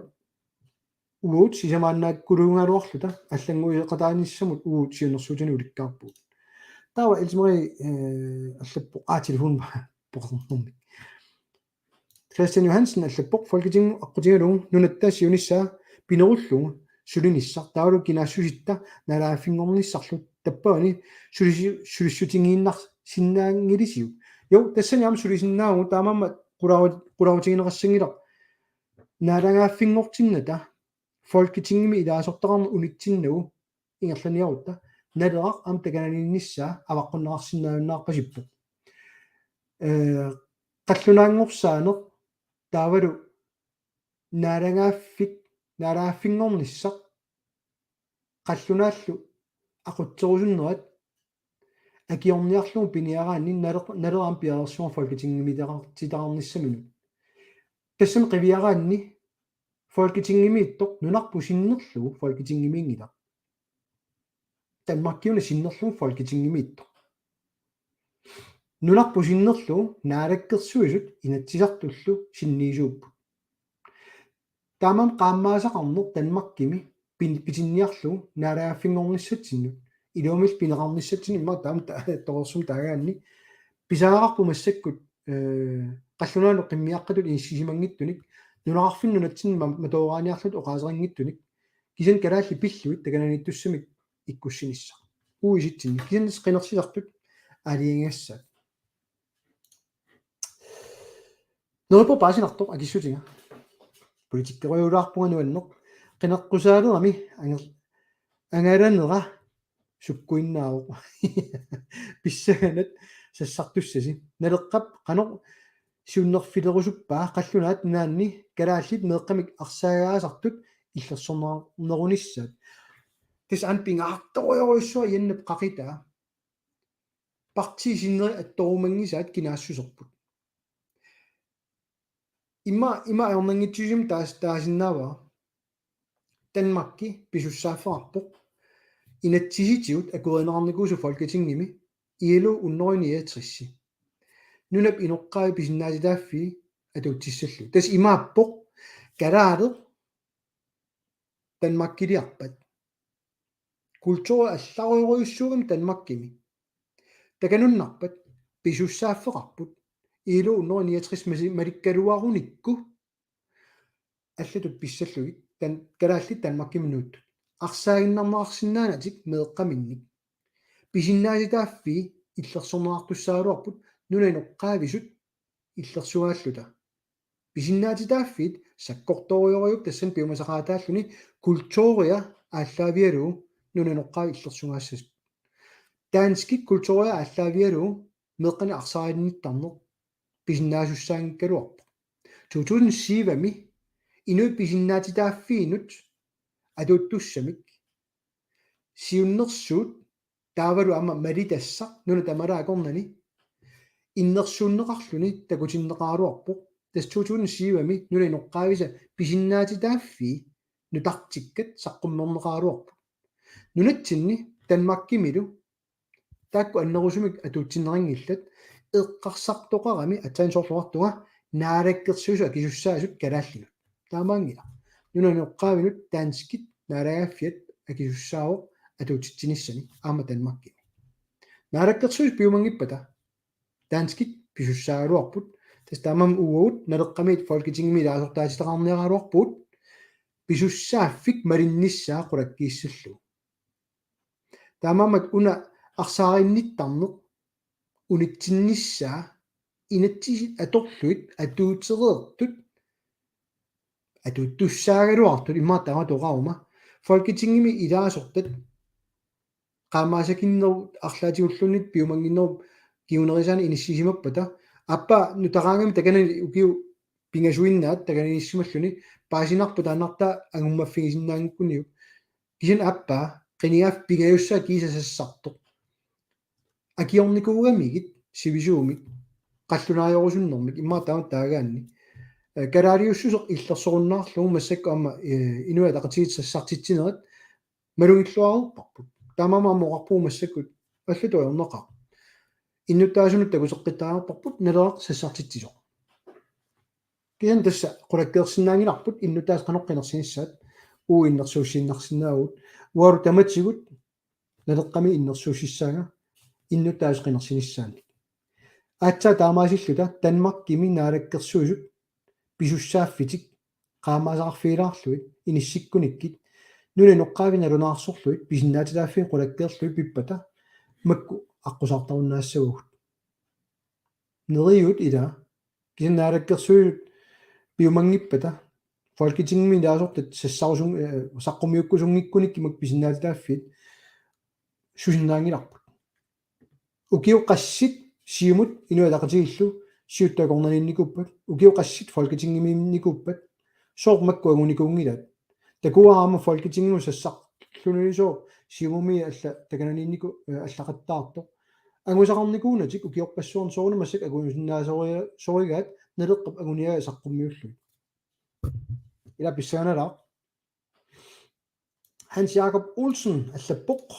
uagut sisamaannaakkuluugaluarluta allannguisoqataanissamut uagut siunnersuutinik ulikkaarpugut. Taava Else Marie, eh, allappoq, aa, telefon poqarnermik. Christian Johansen allappoq: Folketingimut aqqutigalugu nunatta siunissaa pinerullugu sulinissaq taavalu kinaassusitta naalagaaffinngornissarlu tappavani sulissi-, sulissutigiinnarsinnaanngilisiuk? Jo, tassani aamma sulisinnaavugut, taamaammat qularu-, qularutigineqassanngilaq naalagaaffinngortinnata Folketingimi ilaasortaqarneq unitsinnagu ingerlaniarutta Naleraq aamma takananiinnissaa avaqqunneqarsinnaajunnaarpasippoq. Eh, qallunaanngorsaaneq taavalu naalagaaffik, naalagaaffinngornissaq qallunaallu aqutserusunnerat akiorniarlugu piniaraanni Naler-, Naleraq aamma piareersimavoq Folketingimiteqar-, -titaqarnissaminut. Tassami qiviaraanni Folketingimiittoq nunarput sinnerlugu Folketingimiinngilaq. Danmarkimut sinnerlugu Folketingimiittoq. Nunarput sinnerlugu naalakkersuisut inatsisartullu sinniisuupput. Taamaammat qaammaasaqarneq Danmarkimi pin-, pitinniarlugu naalagaaffinngornissatsinnut, iluamik pineqarnissatsinnut, immaqa taama ta-, torersumik taagaanni, pisariaqarpoq massakkut, eh, qallunaanut qimmiaqqatut inissisimanngitsunik, nunaqarfinni nunatsinni ma-, matooraaniarlutik oqaaseqanngitsunik, kisianni kalaallit pillugit takananiittussamik ikkussinissaq. Uisitsinni, kisianni qinersisartut aalajangigassaat. Neriuppunga paasinartoq akissutiga. Politikkerujuulaarpunga nuanneq. Qineqqusaalerami anger-, angalanera sukkuinnaavoq. Pissanganaq sassartussasi. Naleqqap qanoq siunnerfilerusuppaa qallunaat nunaanni kalaallit meeqqamik arsaagaasartut illersornerunissaat. Tassa aamma pingaartorujussuaq Jannep qaqitaa. Partiit sinneri attorumanngisaat kinaassuserput. Ima, ima ajornanngitsuusumik taas-, taasinnaavara. Danmarki pisussaaffeqarpoq. Inatsisitigut akuerineqarnikuusoq Folketingimi I L O hundrede niogtres. Nunap inoqqaavi pisinnaatitaaffii atuutsissallugit. Tassa imaappoq kalaaleq Danmarkiliarpat. Kulturi allarujorujussuugami Danmarkimi. Takanunnarpat pisussaaffeqarput. I L O hundrede niogtres masi-, malikkaluarunikku allatut pissallugit tan-, kalaallit Danmarkimi nuuttut. Arsaaginnarneqarsinnaanatik meeqqaminnik. Pisinnaatitaaffii illersorneqartussaagaluarput nunap inoqqaavisut illersugaalluta. Pisinnaatitaaffiit sakkortorujorujuupput tassani piumasaqaataalluni kulturia aallaavigalugu nunap inoqqaavi illersugaassasoq. Danskit kulturia aallaavigalugu meeqqanik arsaarinnittarneq pisinnaasussaanikkaluarpoq. To tusind syv-mi inuit pisinnaatitaaffiinut atuuttussamik siunnersuut taavalu aamma malitassaq nuna tamalaat akornanni innersuunneqarluni takutinneqaraluarpoq. Tassa to tusind syv-mi nunap inoqqaavisa pisinnaatitaaffii nutartikkat saqqummerneqaraluarput. Nunatsinni Danmarkimilu taakku annerusumik atuutsinneqanngillat eqqarsartoqarami aatsaat soorlu oqartunga naalakkersuisut akisussaasut kalaallinut. Taamaanngilaq. Nunap inoqqaavinut danskit naalagaaffiat akisussaavoq atuutsitsinissani aamma Danmarkimi. Naalakkersuisut piumanngippata danskit pisussaagaluarput. Tassa taamaammat uagut Naleqqamiit Folketingimi ilaasortaatitaqarniaraluarpugut pisussaaffik malinnissaa qulakkiissallugu. Taamaammat una arsaarinnittarneq unitsinnissaa inatsisit atorlugit atuutereertut atuuttussaagaluartut immaqa taama toqaruma Folketingimi ilaasortat qaammasakinnerup arlaatigulluunniit piumannginnerup kingunerisaanik inissisimappata aappaa nutaaraangami takanani ukiut pingasuinnaat takananiissimalluni paasinarpoq taannartaa angummaffigisinnaanngikkuniuk. Kisianni aappaa qinigaaffik pingajussaa kiisa sassartoq. Akiornikuugamigit sivisuumik qallunaajorusunnermik immaqa taama taagaanni. Eh, kalaaliussuseq illersorunnaarlugu massakkut aamma, eh, Inuit Ataqatigiit sassartitsinerat malugilluareerparput. Taamaammat aamma oqarpugut massakkut allatut ajornaqaaq. Innuttaasunut takuteqqittariaqarparput Naleraq sassartitsisoq. Kisianni tassa qulakkeersinnaanngilarput innuttaasut qanoq qinersinissaat uagut innersuussiinnarsinnaavugut. Uagut tamatigut Naleqqami innersuussissaanga innuttaasut qinersinissaannik. Aatsaat taamaasilluta Danmarkimi naalakkersuisut pisussaaffitik qaammaasaqarfigilaarlugit inissikkunikkit nunap inoqqaavi nalunaarsorlugit pisinnaatitaaffiit qulakkeerlugit pippata makku aqqusaartarunnaassavagut. Neriuut ilaa kisianni naalakkersuisut piumanngippata Folketingimi ilaasortat sassarusun-, eh, saqqummiukkusunngikkunikku makku pisinnaatitaaffiit susinnaanngilarput. Ukiut qassit Siumut Inuit Ataqatigiillu siuttut akornanniinnikuuppat, ukiut qassit Folketingimiinnikuuppat, sooq makku angunikuunngilaat. Takuara aamma Folketingimut sassarlunilu sooq Siumumi alla takananiinniku-, eh, allaqattaartoq. Angusaqarnikuunatik ukiorpassuarni soorunami massakkut angusinnaasoriga-, sorigaat Naleqqap anguniagaa saqqummiullugit. ila pissanganalaaq. Hans Jakob Olsen allappoq: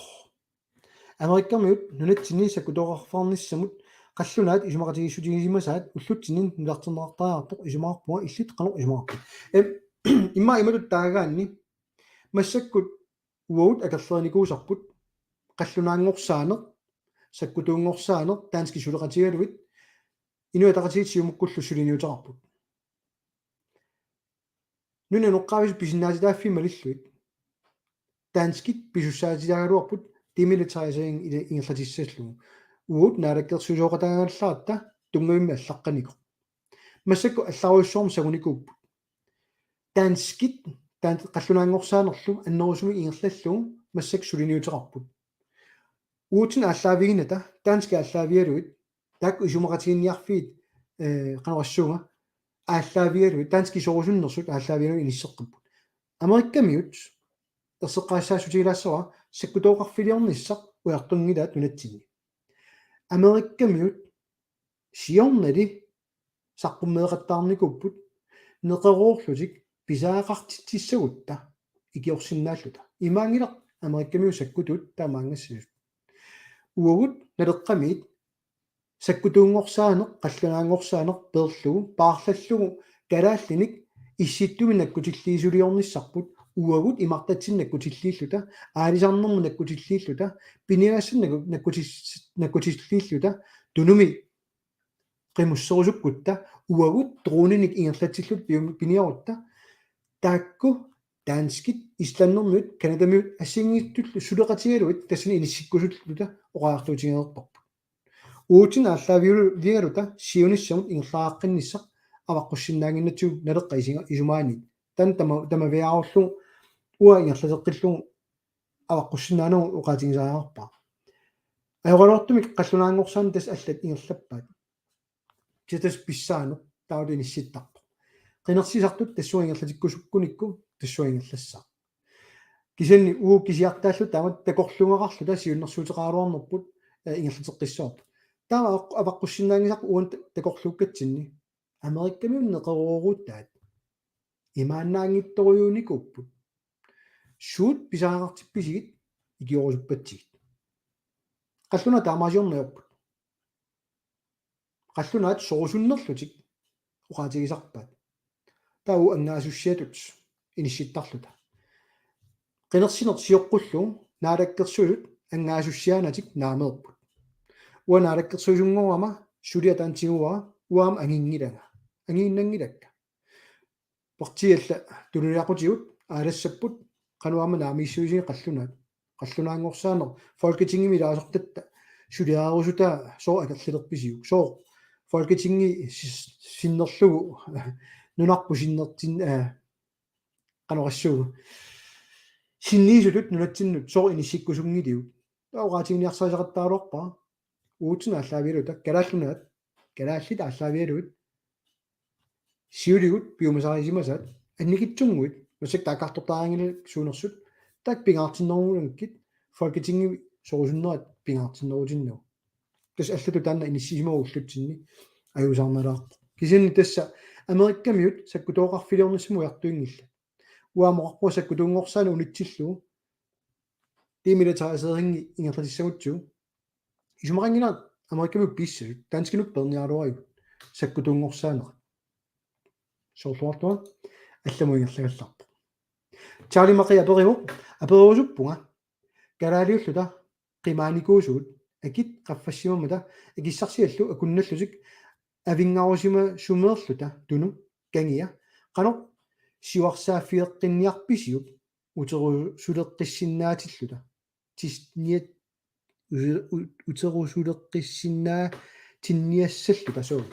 Amerikkamiut nunatsinni sakkutooqarfeqarnissamut qallunaat isumaqatigiissutigisimasaat ullutsinni nutarterneqartariaqarpoq, isumaqarpunga illit qanoq isumaqarpit? Em, immaqa imatut taagaanni massakkut uagut akerlerinikuusarput qallunaanngorsaaneq, sakkutuunngorsaaneq, danskit suleqatigalugit, Inuit Ataqatigiit Siumukkullu suliniuteqarput. Nunap inoqqaavisut pisinnaatitaaffii malillugit danskit pisussaatitaagaluarput demilitarisering ila-, ingerlatissallugu. Uagut naalakkersuisooqataagallarput tunngavimmi allaqqanikoq. Massakkut allarujussuarmik sagunikuupput. Danskit, dan-, qallunaanngorsaanerlu annerusumik ingerlallugu massakkut suliniuteqarput. Uatsinnut aallaaviginnata, danskit aallaavigalugit, taakku isumaqatiginninniarfiit, eh, qanorsuunga, aallaavigalugit, danskit sorusunnersut aallaavigalugit inisseqqipput. Amerikkamiut erseqqissaassutigilaassavat sakkutooqarfiliornissaq ujartunngilaat nunatsinni. Amerikkamiut siornali saqqummeeqattaarnikuupput neqeroorlutik pisariaqartitsissagutta ikiorsinnaalluta. Imaanngilaq Amerikkamiut sakkutuut taamaangassasut. Uagut Naleqqamiit sakkutuunngorsaaneq, qallunaanngorsaaneq peerlugu, paarlallugu kalaallinik Issittumi nakkutilliisuliornissarput, uagut imartatsinni nakkutilliilluta, aalisarnermut nakkutilliilluta, piniagassani nakku-, nakkutis-, nakkutilliilluta, Tunumi qimusserusukkutta, uagut droninik ingerlatsilluta pium-, piniarutta, taakku danskit, islandimiut, canadamiut assigiinngitsut suleqatigalugit tassani inissikkusulluta oqariartuutigereerparput. Uatsinnut aallaavigaluta siunissamut ingerlaqqinnissaq avaqqussinnaannginnatsigu Naleqqap isi-, isumaanit. Taanna tama-, tamaviaarullugu uanga ingerlateqqillugu avaqqussinnaanerup oqaatigisariaqarpara. Ajoraluartumik qallunaanngorsaaneq tassa allat ingerlappaat. Kisianni tassa pissaanut taava inissittarpoq. Qinersisartut tassunga ingerlatikkusukkunikku tassunga ingerlassaaq. Kisianni uagut kisiartaalluta taamatut takorluugaqarluta siunnersuuteqaraluarnerput, eh, ingerlateqqissavarput. Taava avaq-, avaqqussinnaanngisarput uani ta-, takorluukkatsinni. Amerikkamiut neqerooruutaat imaannaanngitsorujuunikuupput. Suut pisariaqartippisigit ikiorusuppatsigit. Qallunaat taamaasiorneq ajorput. Qallunaat sorusunnerlutik oqaatigisarpaat. Taava uagut angaasussiatut inissittarluta. Qinersineq sioqqullugu naalakkersuisut angaasussiaanatik naameerput. Uanga naalakkersuisunngorama suliaq taanna tiguara, uanga aamma anginngilanga. Angiinnanngilakka. Partiit allat tunuliaqutigut aalassapput qanoq aamma naamiissuisigut qallunaat. Qallunaanngorsaaneq Folketingimi ilaasortatta suliarerusutaa sooq akerlilerpisiuk? Sooq Folketingi sis-, sinnerlugu nunarput sinnertin-, eh, qanorsuaq. Sinniisutut nunatsinnut sooq inissikkusunngiliuk? Taava oqaatiginiarsarisaqattaaraluarpara. Uatsinnut aallaavigaluta, Kalaallit Nunaat, kalaallit aallaavigalugit siuligut piumasarisimasaat annikitsunnguit, massakkut taakkartortariaqanngillat suunersut, taakku pingaartinnerulluanngillat, Folketingimi sorusunnerat pingaartinnerutinnagu. Tassa allatut taanna inissisimavoq ullutsinni ajuusaarnalaarpoq. Kisianni tassa Amerikkamiut sakkutooqarfiliornissamut ujartuinngillat. Uanga aamma oqarpunga sakkutuunngorsaaneq unitsillugu demilitariseringi ingerlatissagutsigu. Isumaqanngilaq Amerikkamiut piissasut, danskinut peerniaraluarigut sakkutuunngorsaanerat. Soorluartua allamut ingerlagallarpoq. Charlie Maqi aperivoq, apererusuppunga: Kalaaliulluta qimaanikuusugut akit qaffassimammata akissarsiallu akunnallutik avinngarusimasumeerluta Tunu Kangia, qanoq siuarsaaffigeqqinniarpisiuk uterusuleqqissinnaatilluta? Tisniat u-, u-, uterusuleqqissinnaatinniassalluta suu.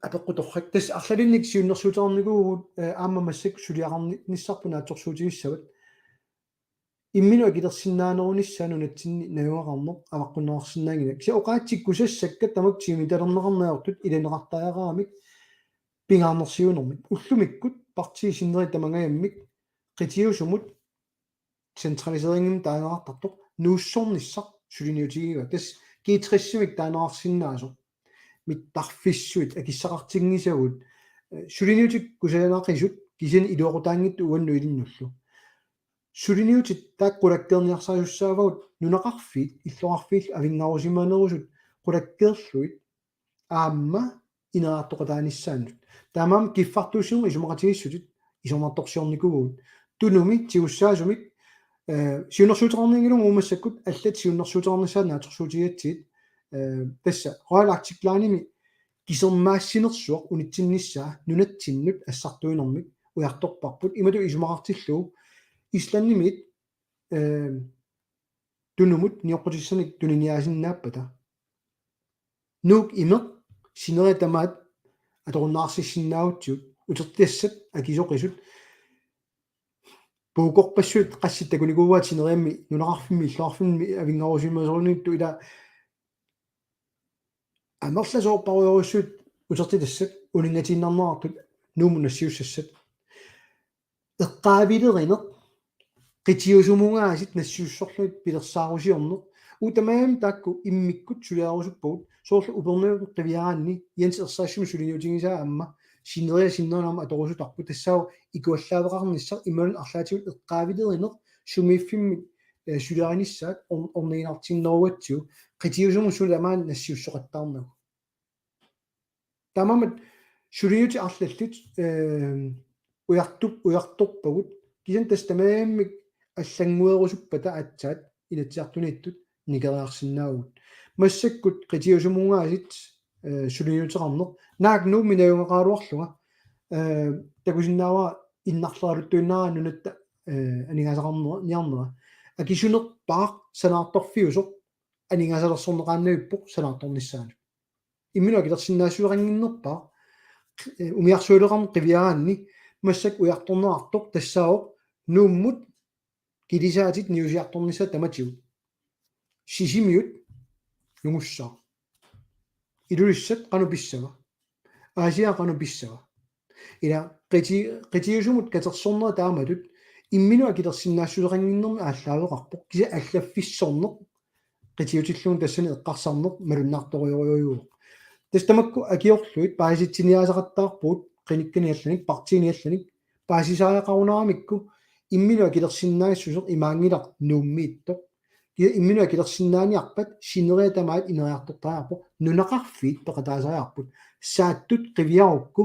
Apeqqut torrak. Tassa arlalinnik siunnersuuteqarnikuuvugut, eh, aamma massakkut suliaqarnissarput naatsorsuutigissavat. Imminut akilersinnaanerunissaa nunatsinni najugaqarneq avaqqunneqarsinnaanngilaq. Kisianni oqaatsit kusassakka tamakku tiimitalerneqarneq ajortut ilaneqartariaqaramik pingaarnersiuinermik. Ullumikkut partiit sinneri tamangajammik qitiusumut centraliseringimik taaneqartartoq nuussornissaq suliniutigigaa. Tassa G tres-imik taaneqarsinnaasoq. Mittarfissuit akissaqartinngisagut, eh, suliniutit kusanaqisut Kisianni iluaqutaanngitsoq uannut ilinnullu. Suliniutit taakku qulakkeerniarsarisussaavagut nunaqarfiit, illoqarfiit avinngarusimanerusut qulakkeerlugit aamma ineriartoqataanissaannut. Taamaammat kiffartuussinermi isumaqatigiissutit isornartorsiornikuuvugut. Tunumi tigussaasumik, eh, siunnersuuteqarnianngilagut massakkut allat siunnersuuteqarnissaat naatsorsuutigigatsigit, eh, tassa Royal Arctic Line-imi kisermaassinersuaq unitsinnissaa nunatsinnut assartuinermik ujartorparput. Imatut isumaqartillugu Islandimiit, eh, Tunumut nioqqutissanik tuniniaasinnaappata. Nuuk imeq sineriak tamaat atorunnaarsissinnaagutsigu, utertitassat akisoqisut puukorpassuit qassit takunikuuaat sineriammi nunaqarfimmi illoqarfimmi avinngarusimasorniittut, ila amerlasoorparujorujussuit utertitassat uninngatiinnarneqartut Nuummut nassiussassat. Eqqaavilerineq, qitiusumungaasit nassiussorlugit pilersaarusiorneq, uagut tamarmik taakku immikkut suliarusuppagut, soorlu Upernavimmi qiviaraanni Jens Ersaassimi suliniutigisaa aamma sineriak sinnerinermut atorusutarput, tassaavoq ikuallaaveqarnissaq imaluunniit arlaatigut eqqaavilerineq sumiiffimmik, eh, suliarinissaat or-, orniginartinnerugatsigu, qitiusumut suli tamaani nassiussoqattaarnagu. Taamaammat suliniutit arlallit, eh, ujartup-, ujartorpagut, kisianni tassa tamarmik allannguerusuppata aatsaat Inatsisartuniittut nikeriarsinnaavugut. Massakkut qitiusumungaasit, eh, suliniuteqarneq. Naak Nuummi najugaqaraluarlunga, eh, takusinnaavara innarleraluttuinnarnera nunatta, eh, aningaasaqarniarnera. Akisunerpaaq sanaartorfiusoq aningaasalersorneqaannavippoq sanaartornissaanut. Imminut akilersinnaassuseqannginnerpaaq, eh, umiarsuileqarneq qiviaraanni massakkut ujartorneqartoq tassaavoq Nuummut kilisaatit niusiartornissaat tamatigut. Sisimiut nungussaaq. Ilulissat qanoq pissava? Aasiaat qanoq pissava? Ila qiti-, qitiusumut katersornerat taamatut imminut akilersinnaassuseqannginnermik aallaaveqarpoq, kisianni allaffissorneq qitiutillugu tassani eqqarsarneq malunnartorujorujuuvoq. Tassa tamakku akiorlugit paasitsiniaasaqattaarpugut, qinikkanik allanik, partiinik allanik, paasisariaqarunaramikku imminut akilersinnaassuseq imaanngilaq Nuummiittoq. Kisianni imminut akilersinnaaniarpat sineriak tamaat ineriartortariaqarpoq, nunaqarfiit peqataasariaqarput. Saattut qiviarukku,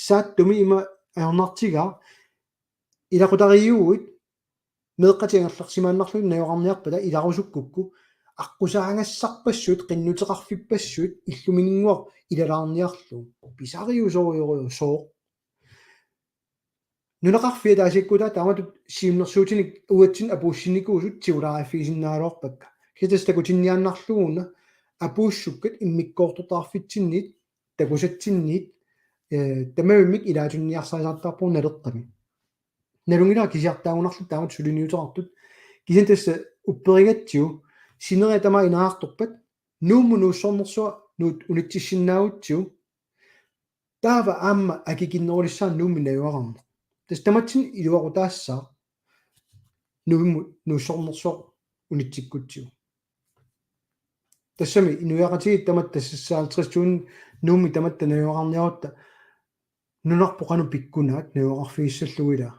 Saattumi ima ajornartigaa, ilaqutariiuguit meeqqatik angerlarsimaannarlugit najugaqarniarpata ilarusukkukku, aqqusaagassarpassuit, qinnuteqarfippassuit, illumininnguaq ilalaarniarlugu. Pisariusorujorujussuuvoq. Nunaqarfiit ataasiakkaat taamatut siunnersuutinik uatsinnut apuussinnikuusut tigulaariffigisinnaagaluarpakka. Kisianni tassa takutinniaannarlugu una apuussukkat immikkoortortaqarfitsinniit, takusatsinniit, eh, tamavimmik ilaatunniarsarisaartarpugut Naleqqami. Nalunngilara kisiartaagunarluta taamatut suliniuteqartut. Kisianni tassa upperigatsigu, sineriak tamaat ineriartorpat, Nuummut nuussornersuaq nuut unitsissinnaagutsigu, taava aamma akikinnerulissaaneq Nuummi najugaqarneq. Tassa tamatsinnut iluaqutaassaaq Nuummut nuussornersuaq unitsikkutsigu. Tassami inuiaqatigiit tamatta tassa halvtreds tusind Nuummi tamatta najugaqarniarutta, nunarput qanoq pikkunaak najugaqarfigissallugu ilaa.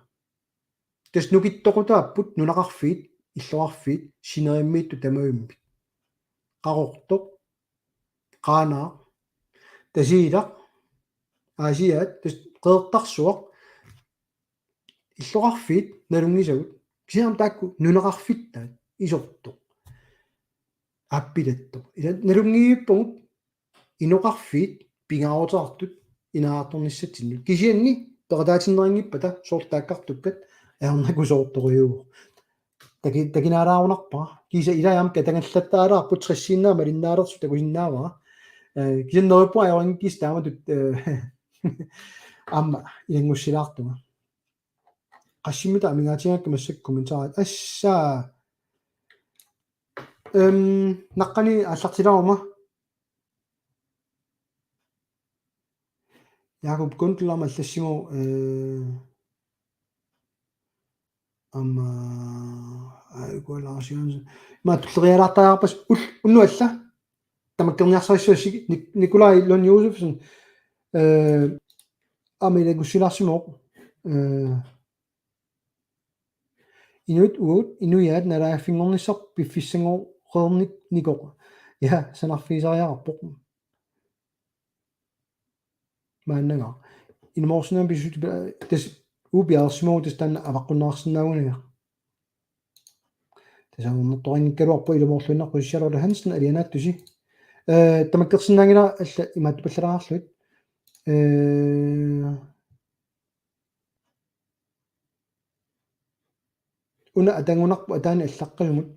Tassa nukittoqutaapput nunaqarfiit, illoqarfiit, sineriammiittut tamavimmik. Qaqortoq, Qaanaaq, Tasiilaq, Aasiaat, tassa Qeqertarsuaq, illoqarfiit nalunngisagut, kisianni taakku nunaqarfittaat, Isortoq, Aappilattoq. Ila nalunngivippagut inoqarfiit pingaaruteqartut ineriartornissatsinnut. Kisianni peqataatinneqanngippata soorlu taakkartukkat ajornakusoortorujuuvoq. Taki-, takinaalaarunarpara. Kiisa ilai aamma katangallattaalaarput tressiinnaq malinnaalersoq takusinnaavara. Eh, kisianni neriuppunga ajorinngikkiga taamatut, eh, aamma ilanngussilaartunga. Qassimmita amigaatigaakka massakkut kommentarit. Assa. Øhm, naqqani aallartilaaruma. Jakob Gundelama allassimavoq, eh, aamma, aa, Uku Lars Jørgensen. Ima tulleriiaalaartariaqarpasi ul-, unnuallu. Tamakkerniarsarissavassi Nik-, Nikolaj Lund Josefsen. Eh, aamma ilanngussilaarsimavoq. Eh, inuit uagut inuiaat naalagaaffinngornissaq piffissanngornikkut. Ja, sanarfigisariaqarpoq. Maannanga. Inumoorsinnaanngilaq pisut tas upiarsimagu tas taanna avaqqunneqarsinnaanngilaq. Tasaannertoqanngikkaluarpoq ilumoorluinnarpoq Charlotte Hansen alianaattusi. Eh, tamakkersinnaanngilara alla imaattupallalaarlugit. Eh, una atangunarpu ataani allaqqasumut.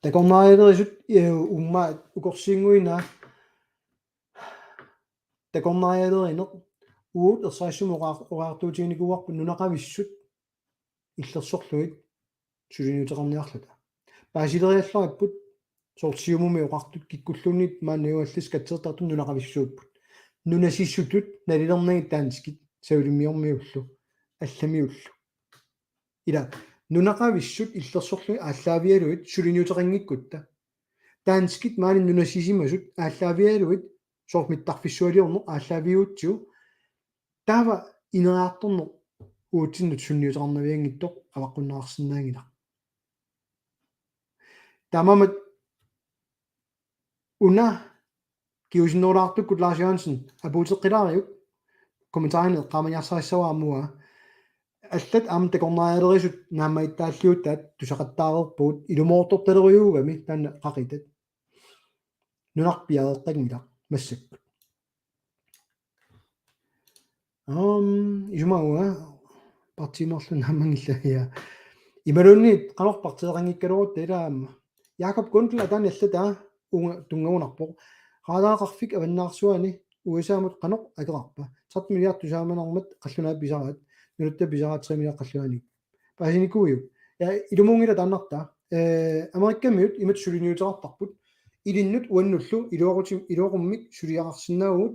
Takornarialerisut, eh, umma ukorsiinnguinaa takornarialerineq uut ersarissumik oqar-, oqartuutiginikuuarput nunaqavissut illersorlugit suliniuteqarniarluta. Paasileriallaripput soorlu Siumumi oqartut kikkulluunniit maanna uallis katsertartut nunaqavissuupput. Nunasisutut nalilernagit danskit savalimmiormiullu allamiullu. Ila nunaqavissut illersorlugit aallaavigalugit suliniuteqanngikkutta. Danskit maani nunasisimasut aallaavigalugit soorlu mittarfissualiorneq aallaaviuutsigu taava ineriartorneq uatsinnut sunniuteqarnavianngitsoq avaqqunneqarsinnaanngilaq. Taamaammat una kingusinnerulaartukkut Lars Jørgensen apuuteqqilaariuk kommentarini eqqaamaniarsarissavara aamma uanga. Allat aamma takornarialerisut naammagittaalliuttaat tusaqattaareerpugut ilumoortortalerujuugami taanna qaqitat. Nunarpiareqqanngilaq massakkut. Aam, isumagua partiimerlu naammanngillat, ja. Imaluunniit qanoq partiiqanngikkaluarutta ila aamma. Jakob Gundel ataani allataa uunga tunngagunarpoq. Radaraqarfik avannaarsuani U S A-mut qanoq akeqarpa? Tretten milliard tusaamanarmat qallunaat pisaraat. Nunatsinni pisaraat tre milliard qallunaanit. Paasinikuuiuk? Ja, ilumuunngilaq taannartaa. Eh, Amerikkamiut imatut suliniuteqartarput. Ilinnut uannullu iluaquti-, iluaqummik suliaqarsinnaavugut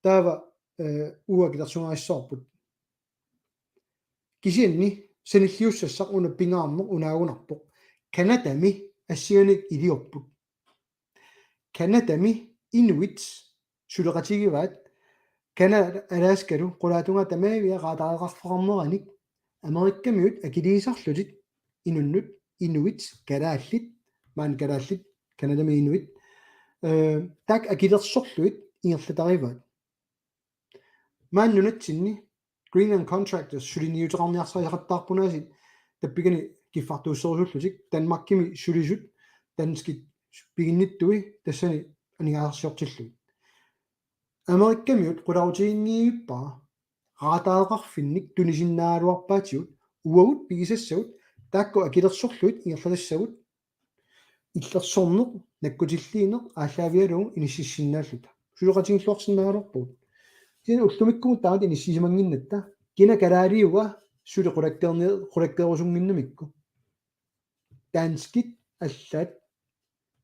taava, eh, uagut akilersugarissavarput. Kisianni sanilliussassaq una pingaarneq unaagunarpoq. Canadami assinganik iliorput. Canadami inuit suleqatigivaat Canada Alaskalu qulaatungaa tamaavia raatareqarfeqarneranik Amerikkamiut akiliisarlutik inunnut inuit kalaallit, maani kalaallit, Canadami inuit, eh, taakku akilersorlugit ingerlatarivaat. Maani nunatsinni Greenland Contractors suliniuteqarniarsarisaqattaarput aasiit tappikani kiffartuusserusullutik Danmarkimi sulisut danskit piginnittui tassani aningaasarsiortillugit. Amerikkamiut qularutiginngivippara raatareqarfinnik tunisinnaagaluarpaatigut uagut pigisassagut taakku akilersorlugit ingerlatassagut illersorneq, nakkutilliineq aallaavigalugu inississinnaalluta. Suleqatigilluarsinnaagaluarpugut. Kisianni ullumikkumut taamatut inissisimannginnatta. Kina kalaaliua suli qulakkeerni-, qulakkeerusunnginnamikku. Danskit allaat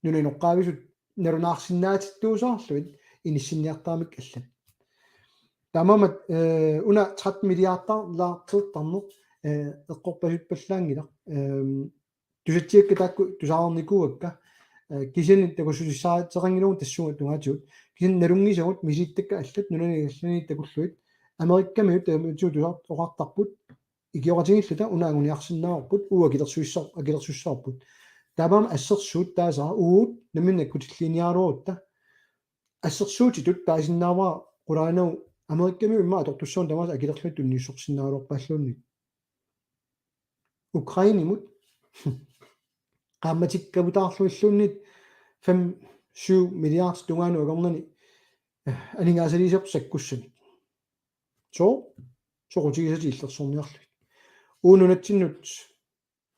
nunap inoqqaavisut nalunaarsinnaatittuusaarlugit inissinniartaramik allat. Taamaammat, eh, una tretten milliarder laartertarneq, eh, eqqorpasippallaanngilaq. Ehm, tusatsiakka taakku tusarnikuuakka, eh, kisianni takussutissaatseqanngilagut tassunga tungaatigut. Kisianni nalunngisagut misilittakkakka allat nunani allani takullugit. Amerikkamiut taamaattut tusar-, oqartarput ikioqatigiilluta una anguniarsinnaavarput uagut akilersuissar-, akilersuissavarput. Taamaammat assersuut taasara uagut nammineq nakkutilliiniaraluarutta. Assersuutitut taasinnaavara qulaanagu Amerikkamiut immaqa atortussaannik tamaasa akilerlugit tunniussorsinnaagaluarpaalluunniit. Ukrainemut qaammatikkaluarlutilluunniit fem syv milliard tungaanut akornanni, eh, aningaasaliisartut sakkussanik. Sooq, soqutigisatik illersorniarlugit. Uagut nunatsinnut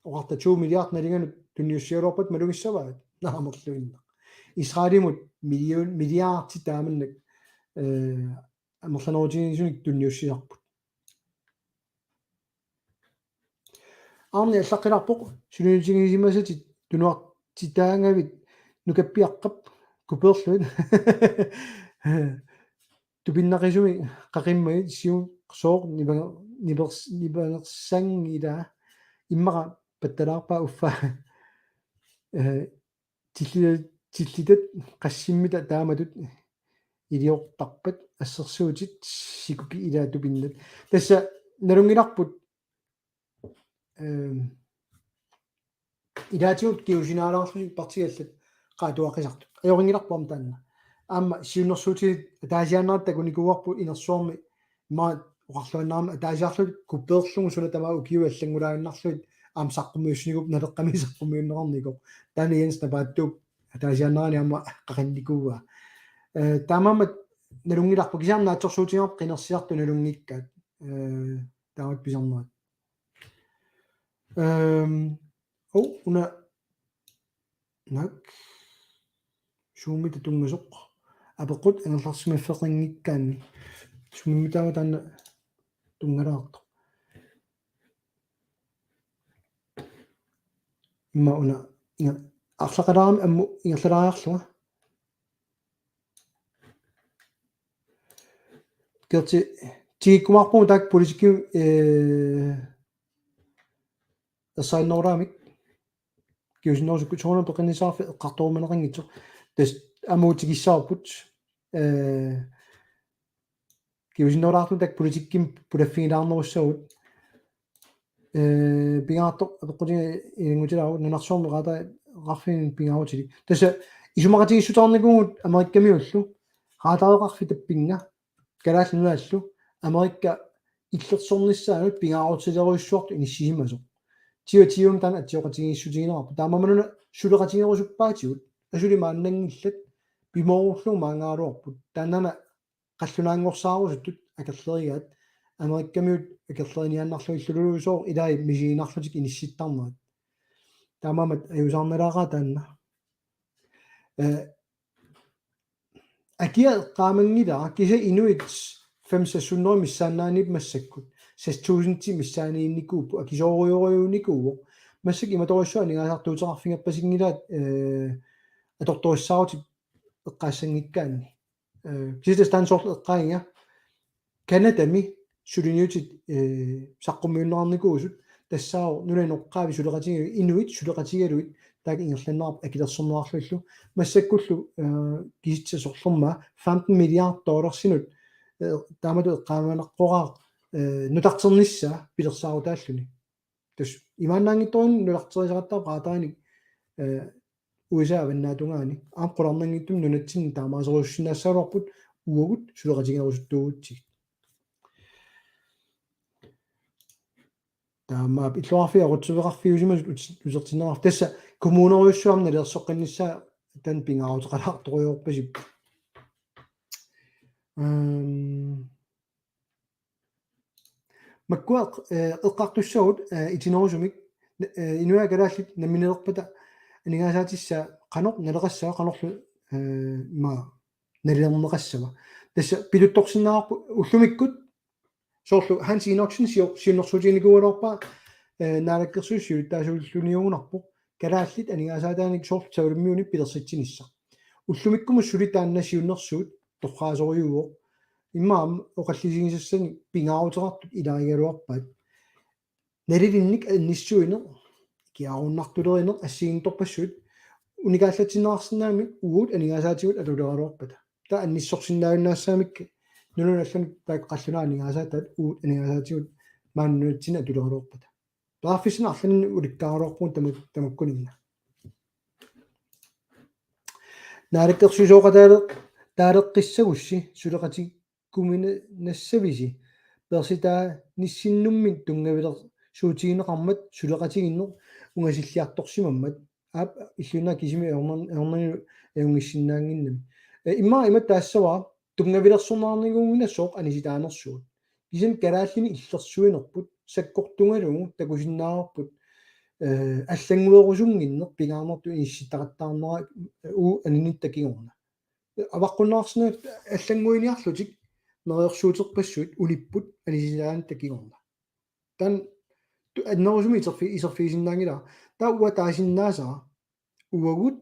oqarta to milliard nalinganut tunniussigaluarpat malugissavaat? Naamerluinnaq. Israelimut million, milliardi taamannak, eh, amerlanerutigineqarnisunik tunniussisarput. Arni allaqqilaarpoq, suliniutigisimasatit tunuartitaagavit nukappiaqqap kupeerlugit. Tupinnaqisumik qaqimmagit siu sooq nipanger-, nipers-, nipangersanngilaa immaqa pattalaarpaa uffa. Eh, tilli-, tillitat qassimmita taamatut iliortarpat assersuutit sikuki ilaat tupinnat. Tassa nalunngilarput, ehm, ilaatigut kingusinnerulaarlutik partiit allat qaatuaqisartut. Ajorinngilarput aamma taanna. Aamma siunnersuutit ataasiaannartut takunikuuarput inersuarmi, immaqa oqarluinnarama ataasiarlutik kupeerlugu suna tamaat ukiut allanngulaaginnarlugit aamma saqqummiussinikuupput, Naleqqami saqqummiunneqarnikoq. Taanna Jens Napaattuup ataasiaannarani aamma qaqinnikuuaa. Eh, taamaammat nalunngilarput, kisianni naatsorsuutigaarput qinersisartut nalunngikkaat. Eh, taamatut pisarnerat. Ehm, oh, una nak. Suummi tatungasoq. Apeqqut angerlarsimaffeqanngikkaanni. Suummi taava taanna tunngalaartoq. Immaqa una inga-, arlaqalaarami ammut ingerlalaariarlunga. Gerti, tigikkumaarpugut taakku politikki, eh, ersarinnerulaamik. Kingusinnerusukkut soorunami peqqinnissaqarfik eqqartorumaneqanngitsoq. Tassa aamma tikissavarput, eh, kingusinnerulaartumik taakku politikkimik pulaffigilaarnerussavagut. Eh, pingaartoq apeqqutiga ilanngutilaarutit nunarsuarmi qaata-, qaarfiit pingaarutilik. Tassa isumaqatigiissutaarnikuuvugut Amerikkamiullu, qaatareqarfik tappinnga, Kalaallit Nunaallu, Amerikka illersornissaanut pingaarutilerujussuartut inissisimasoq. Tiua tiuun taanna atsioqatigiissutigineqarpoq. Taamaammat una suleqatigerusuppaatigut, asuli maannanngillat, pimoorullugu maangaagaluarput. Taannaana qallunaanngorsaarusutut akerlerigaat, Amerikkamiut akerleriniaannarlugillulusooq ilai misiginarlutik inissittarnerat. Taamaammat ajuusaarnalaaqaaq taanna. Eh, akia eqqaamanngilara, kisianni inuit fem seks hundrede missaannaaniipput massakkut. Seks tusind missaaniinnikuupput, akisoorujorujussuunikuuvoq. Massakkut imatorujussuaq aningaasartuuteqarfigerpasinngilaat, eh, atortorissaarutit eqqaassanngikkaanni. Eh, kisianni tassa taanna soorlu eqqaagiga. Canadami suliniutit, eh, saqqummiunneqarnikuusut tassaavoq nunap inoqqaavi suleqatigalugit, inuit suleqatigalugit taakku ingerlanneqarput akilersorneqarlugillu. Massakkullu, eh, kisitsisit sorlermaa femten milliard dollarsinut, eh, taamatut eqqaamaneqaaq, eh, nutarternissaa pilersaarutaalluni. Tassa imaannaanngitsoq nutarterisaqattaarpoq qaataanik, eh, U S A avannaatungaani. Aamma qularnanngitsumik nunatsinni taamaaserusussinnaassaagaluarput uagut suleqatigerusuttuugutsigit. Taamaappoq illoqarfiit aqutsiveqarfiusimasut uti-, utertinneqarput. Tassa kommunerujussuarmi nalilersoqqinnissaa taanna pingaaruteqalaartorujoorpasippoq. Ehm, Makkua, eh, eqqartussaagut, eh, itinerusumik, eh, inuiaat kalaallit nammineerpata aningaasaatissaat qanoq naleqassava, qanorlu, eh, ima nalilerneqassava. Tassa piluttorsinnaavarput ullumikkut soorlu Hans Enoksen siu-, siunnersuutiginikuugaluarpaa, eh, Naalakkersuisut siulittaasuulluniugunarpoq kalaallit aningaasaataannik soorlu Savalimmiuni pilersitsinissaq. Ullumikkumut suli taanna siunnersuut torraasorujuuvoq. Immaqa oqallisigisassani pingaaruteqartut ilagigaluarpaat. Nalilinnik annissuineq, ikiaarunnartulerineq assigiinngitsorpassuit unikaallatsinneqarsinnaammat uagut aningaasaatigut atuleraluarpata. Taava annissorsinnaajunnaassagamikku nunanut allanut taakku qallunaat aningaasaataat uagut aningaasaatigut maani nunatsinni atuleraluarpata. Periarfissanik arlalinnik ulikkaaraluarpugut tamak-, tamakkuninnga. Naalakkersuisooqataaleq-, taaleqqissagussi suleqatikkuminassavisi peersitaanissinnummi tunngavilersuutigineqarmat suleqatigiinneq ungasilliartorsimammat, aap, illuinnaat kisimi ajornar-, ajornani ajunngissinnaannginnami. Eh, immaqa imatut taassavara tunngavilersorneqarnikuunnginnami sooq anisitaanersugut. Kisianni kalaallinik illersuinerput sakkortugalugu takusinnaavarput, eh, allannguerusunnginneq pingaarnertut inissittaqattaarnera, eh, uagut aninitta kingorna. Avaqqunneqarsinnaavoq allannguiniarlutik neriorsuuterpassuit unipput anisitaanertut kingorna. Taanna tu-, annerusumik iserfi-, iserfigisinnaanngilara. Taava uanga taasinnaasara uagut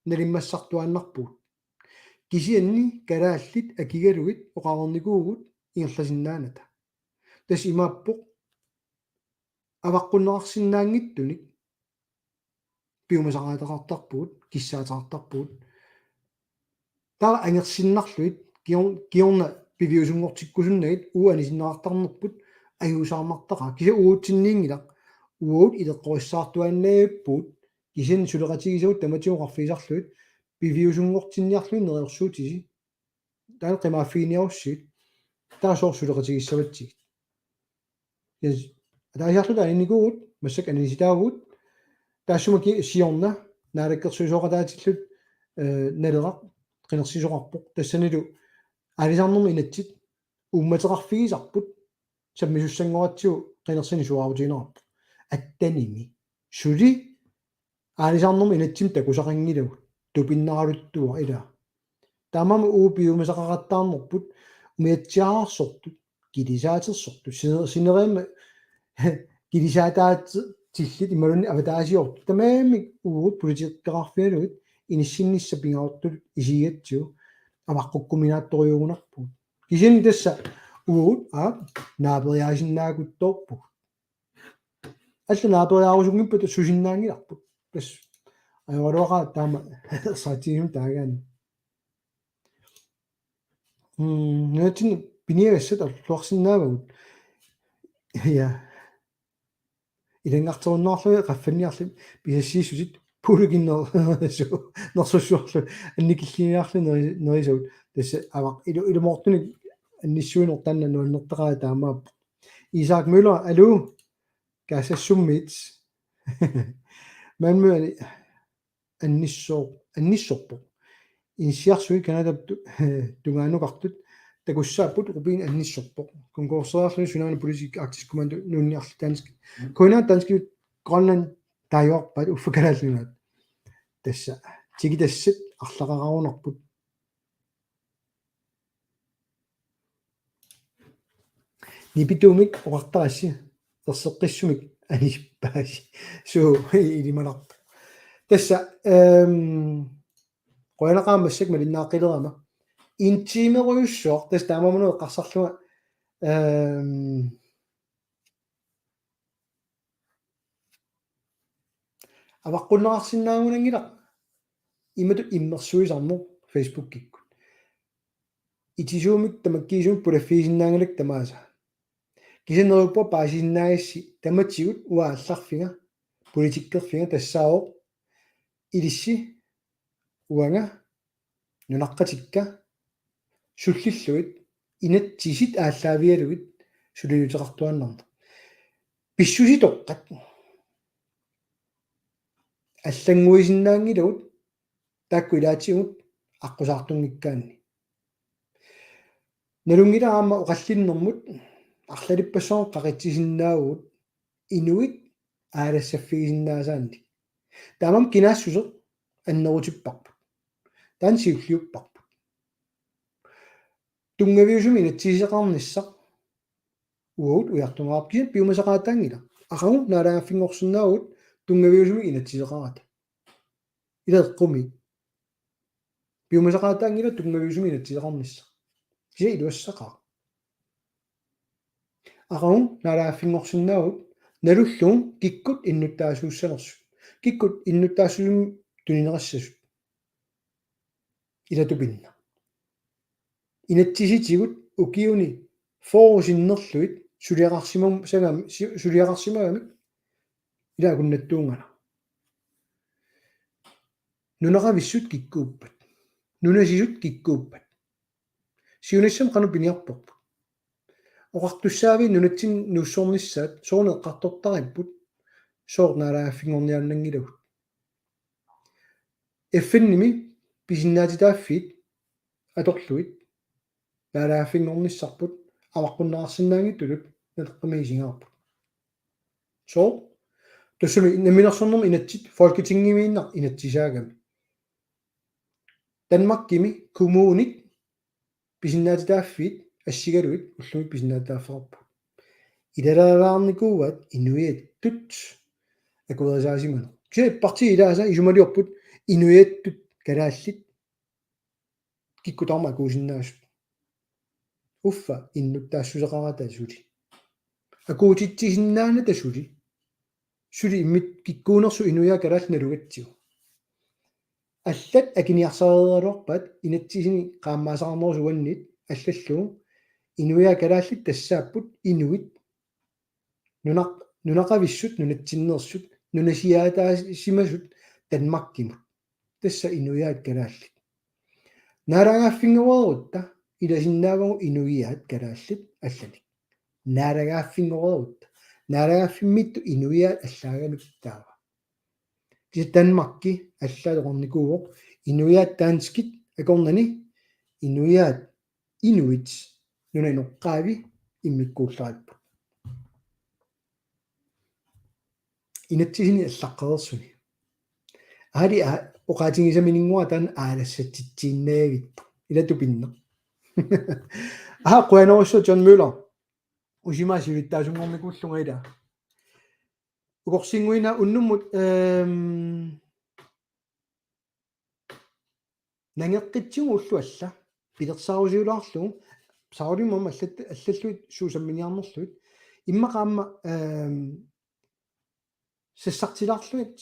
nalimmassartuaannarpugut. Kisianni kalaallit akigalugit oqarnikuuvugut ingerlasinnaanata. Tassa imaappoq avaqqunneqarsinnaanngitsunik piumasaqaateqartarpugut, kissaateqartarpugut. Taava angersinnarlugit kior-, kingorna piviusunngortikkusunnagit uagut anisinneqartarnerput ajuusaarnartaqaaq. Kisianni uatsinnut inngilaq. Uagut ileqqorissaartuaannarpugut. Kisianni suleqatigisagut tamatigut oqarfigisarlugit piviusunngortinniarlugit neriorsuutisi. Taanna qimaaffiginiarussigit. Taava sooq suleqatigissavatsigit. Yes. Ataasiarluta aninikuugut, massakkut anisitaavugut. Taassuma ki-, siorna, naalakkersuisooqataatilluta, eh, Naleraq, qinersisoqarpoq. Tassanilu aalisarnermut inatsit uummateqarfigisarput, sammisussanngortigu qinersineq suaarutigineqarpoq. Attanimi. Suli aalisarnermut inatsimmi takusaqanngilagut. Tupinnaraluttuaq ilaa. Taamaammat uagut piumasaqaqattaarnerput umiatsiaararsortut, kilisaatersortut, sine-, sineriammat kilisaataatillit imaluunniit avataasiortut. Tamarmik uagut politikkeqarfigalugit inissinnissaq pingaartutut isigigatsigu avaqqukkuminaattorujuugunarpugut. Kisianni tassa uagut, aa, naaperiaasinnaakutsoorpugut. Alla naaperiaarusunngippata susinnaanngilarput. Tassa ajoraluaqaaq taama saatiinut taagaanni. Mm, nunatsinni piniagassat atorluarsinnaavagut. Ja. Ilanngarterunnaarlugit qaffanniarlugit pisassiissutit puulukinner-, su-, nersussuarlu annikilliniarlugit neri-, nerisagut. Tassa avaq ilu-, ilumoortunik annissuinertaa nuannertaqaaq taamaappoq. Isak Møller, aluu. Kaassassummiit. Malmø ani-, annissor-, annissorpoq. Inissiarsui Canadap tu-, tungaanukartut takussaapput, Rubin annissorpoq. Konkurseerluni sunaana politik Arktisk Kommando nuunniarli dansk. Kuina danskit Grønland taajuarpaat uffa Kalaallit Nunaat. Tassa. Tikitassat arlaqarunarput. Nipituumik oqartarassi, erseqqissumik anisippaasi. Suu, ilimanarpoq. Tassa, ehm, qujanaqaaq massakkut malinnaaqqilerama. En timerujussuaq, tassa taamaammat eqqarsarlunga, ehm, avaqqunneqarsinnaagunanngilaq imatut immersuisarneq Facebookikkut. Itisuumik tamakkiisumik pulaffigisinnaanngilakkit tamaasa. Kisianni neriuppunga paasisinnaagassi tamatigut uanga aallarfinga, politikkerfinga tassaavoq ilissi uanga nunaqqatikka sullillugit inatsisit aallaavigalugit suliniuteqartuaannarneq. Pissusitoqqat allannguisinnaanngilagut taakku ilaatigut aqqusaartunngikkaanni. Nalunngilara aamma oqallinnermut arlalippassuarnut qaqitsisinnaavugut inuit aalassaffigisinnaasaannik. Taamaammat kinaassuseq annerutipparput. Taanna siulliupparput. Tunngaviusumik inatsiseqarnissaq uagut ujartunerarput, kisianni piumasaqaataanngilaq. Aqagu naalagaaffinngorsinnaavugut tunngaviusumik inatsiseqarata. Ila eqqumiik. Piumasaqaataanngilaq tunngaviusumik inatsiseqarnissaq. Kisianni iluassaqaaq. Aqagu naalagaaffinngorsinnaavugut nalullugu kikkut innuttaasuussanersut. Kikkut innuttaassuseq tunineqassasut. Ilatupinnaq. Inatsisitigut ukiuni fyrre sinnerlugit suliaqarsimam-, sagam-, si-, suliaqarsimagamik ila akunnattuunngilaq. Nunaqavissut kikkuuppat. Nunasisut kikkuuppat. Siunissami qanoq piniarparput. Oqartussaaviit nunatsinni nuussornissaat soorlu eqqartortaripput, sooq naalagaaffinngorniaannanngilagut. F N-imi pisinnaatitaaffiit atorlugit naalagaaffinngornissarput avaqqunneqarsinnaanngitsutut naleqqamik isigaarput. Sooq? Tassami namminersornermi inatsit Folketingimiinnaq inatsisaagami. Danmarkimi kommunit pisinnaatitaaffiit assigalugit ullumi pisinnaatitaaffeqarput. Ilaleraalaarnikuuaat inuiattut akuerisaasimaneq. Kisianni partiit ilaasa isumaliorput inuiattut kalaallit kikkut tamarmik akuusinnaasut. Uffa innuttaassuseqarata suli. Akuutitsisinnaanata suli. Suli immikkut kikkuunersut inuiaat kalaallit nalugatsigu. allat akiniarsareeraluarpaat inatsisini qaammaasaqarnerusunnit allallugu inuiaat kalaallit tassaapput inuit nunaq-, nunaqavissut, nunatsinneersut, nunasiaataasimasut Danmarkimut. Tassa inuiaat kalaallit. Naalagaaffinngoreerutta ilasinnaavagut inuiaat kalaallit allanik. Naalagaaffinngoreerutta. Naalagaaffimmiittut inuiaat allaagamik taava. Kisianni Danmarki allaat oqarnikuuvoq inuiaat danskit akornanni inuiaat inuit nunap inoqqaavi immikkuullaripput. Inatsisini allaqqareersuni. Aali a-, oqaatigisaminninnguaq taanna aalassatsitsiinnavippoq. Ila tupinneq. Aa, qujanarsuaq John Møller. Usimaa sivittaasunngornikuullunga ila. Ukorsinnguina unnummut, ehm, nangeqqitsigu ullualla pilersaarusiulaarlugu, saarulima allat-, allallugit suusamminiarnerlugit, immaqa aamma, ehm, sassartilaarlugit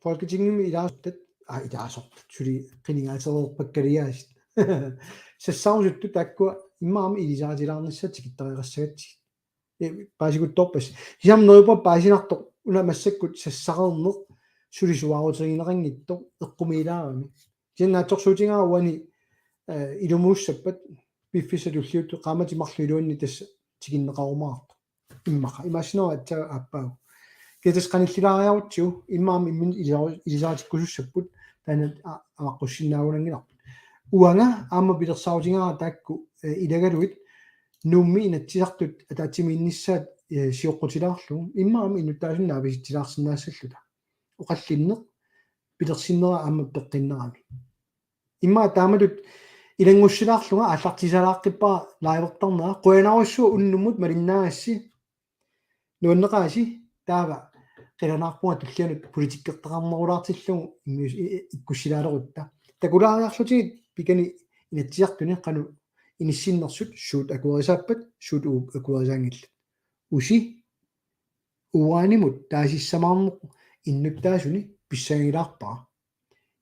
Folketingimi ilaasortat, aa, ilaasortat, suli qinigaatereerpakkaliaasiit. Sassarusuttut taakkua immaqa aamma ilisaritilaarnissaat tikittariaqassagatsigit. Ee, paasiguttorpassi. Kisianni neriuppunga paasinartoq una massakkut sassaqarneq sulisuaaruterineqanngitsoq eqqumiilaarami. Kisianni naatsorsuutigaara uani, eh, ilumuussappat piffissaq tulliuttoq qaammatit marluk iluanni tassa tikinneqarumaartoq. Immaqa. Imaassinnaavoq aatsaat aappaagu. Kisianni tassa qanillilaariarutsigu immaqa aamma imminut ilisa-, ilisaritikkusussapput taanna a-, avaqqussinnaanngilaq. Uanga aamma pilersaarutigaara taakku, eh, ilagalugit Nuummi Inatsisartut ataatsimiinnissaat, eh, sioqqutilaarlugu. Immaqa aamma innuttaasunik naapisitsilaarsinnaassalluta. Oqallinneq pilersinnera aamma peqqinnerami. Immaqa taamatut ilanngussilaarlunga aallartisalaaqqippara livertarnera. Qujanarsuaq unnummut malinnaagassi. Nuanneqaasi taava qilanaarpunga tullianut politikkertaqarnerulaartillugu immius-, i-, i-, ikkussilaarutta. Takulaariarlutigit pikani Inatsisartuni qanoq inissinnersut suut akuerisaappat suut u-, akuerisaanngillat. Usi uranimut taasissamaarneq innuttaasuni pissangagilaarpara.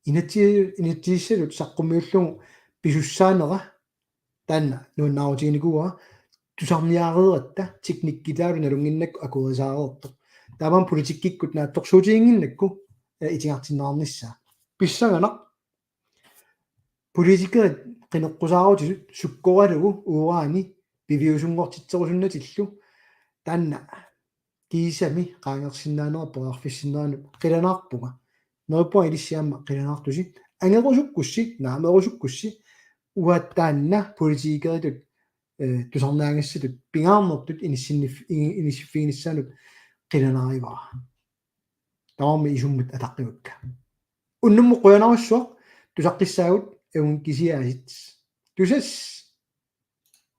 Inatsi-, inatsisissatut saqqummiullugu pisussaanera taanna nuannaarutiginikuuara tusarniaareeratta teknikkitaalu nalunnginnakku akuerisaareertoq. Taamaammat politikkikkut naatsorsuutiginnginnakku, eh, itigartinneqarnissaa. Pissanganaq politikerit qineqqusaarutitut sukkoralugu urani piviusunngortitserusunnatillu taanna kiisami qaangersinnaanera periarfissinneranut qilanaarpunga. Neriuppunga ilissi aamma qilanaartusi. Angerusukkussi, naamerusukkussi, uattaanna politikeritut, eh, tusarnaagassatut, pingaarnertut inissinniff-, i-, inissiffiginissaanut qilanaarivara. Tamarmik isummut ataqqivakka. Unnummut qujanarsuaq, tusaqqissaagut, eunngikisiaasiit. Tusass!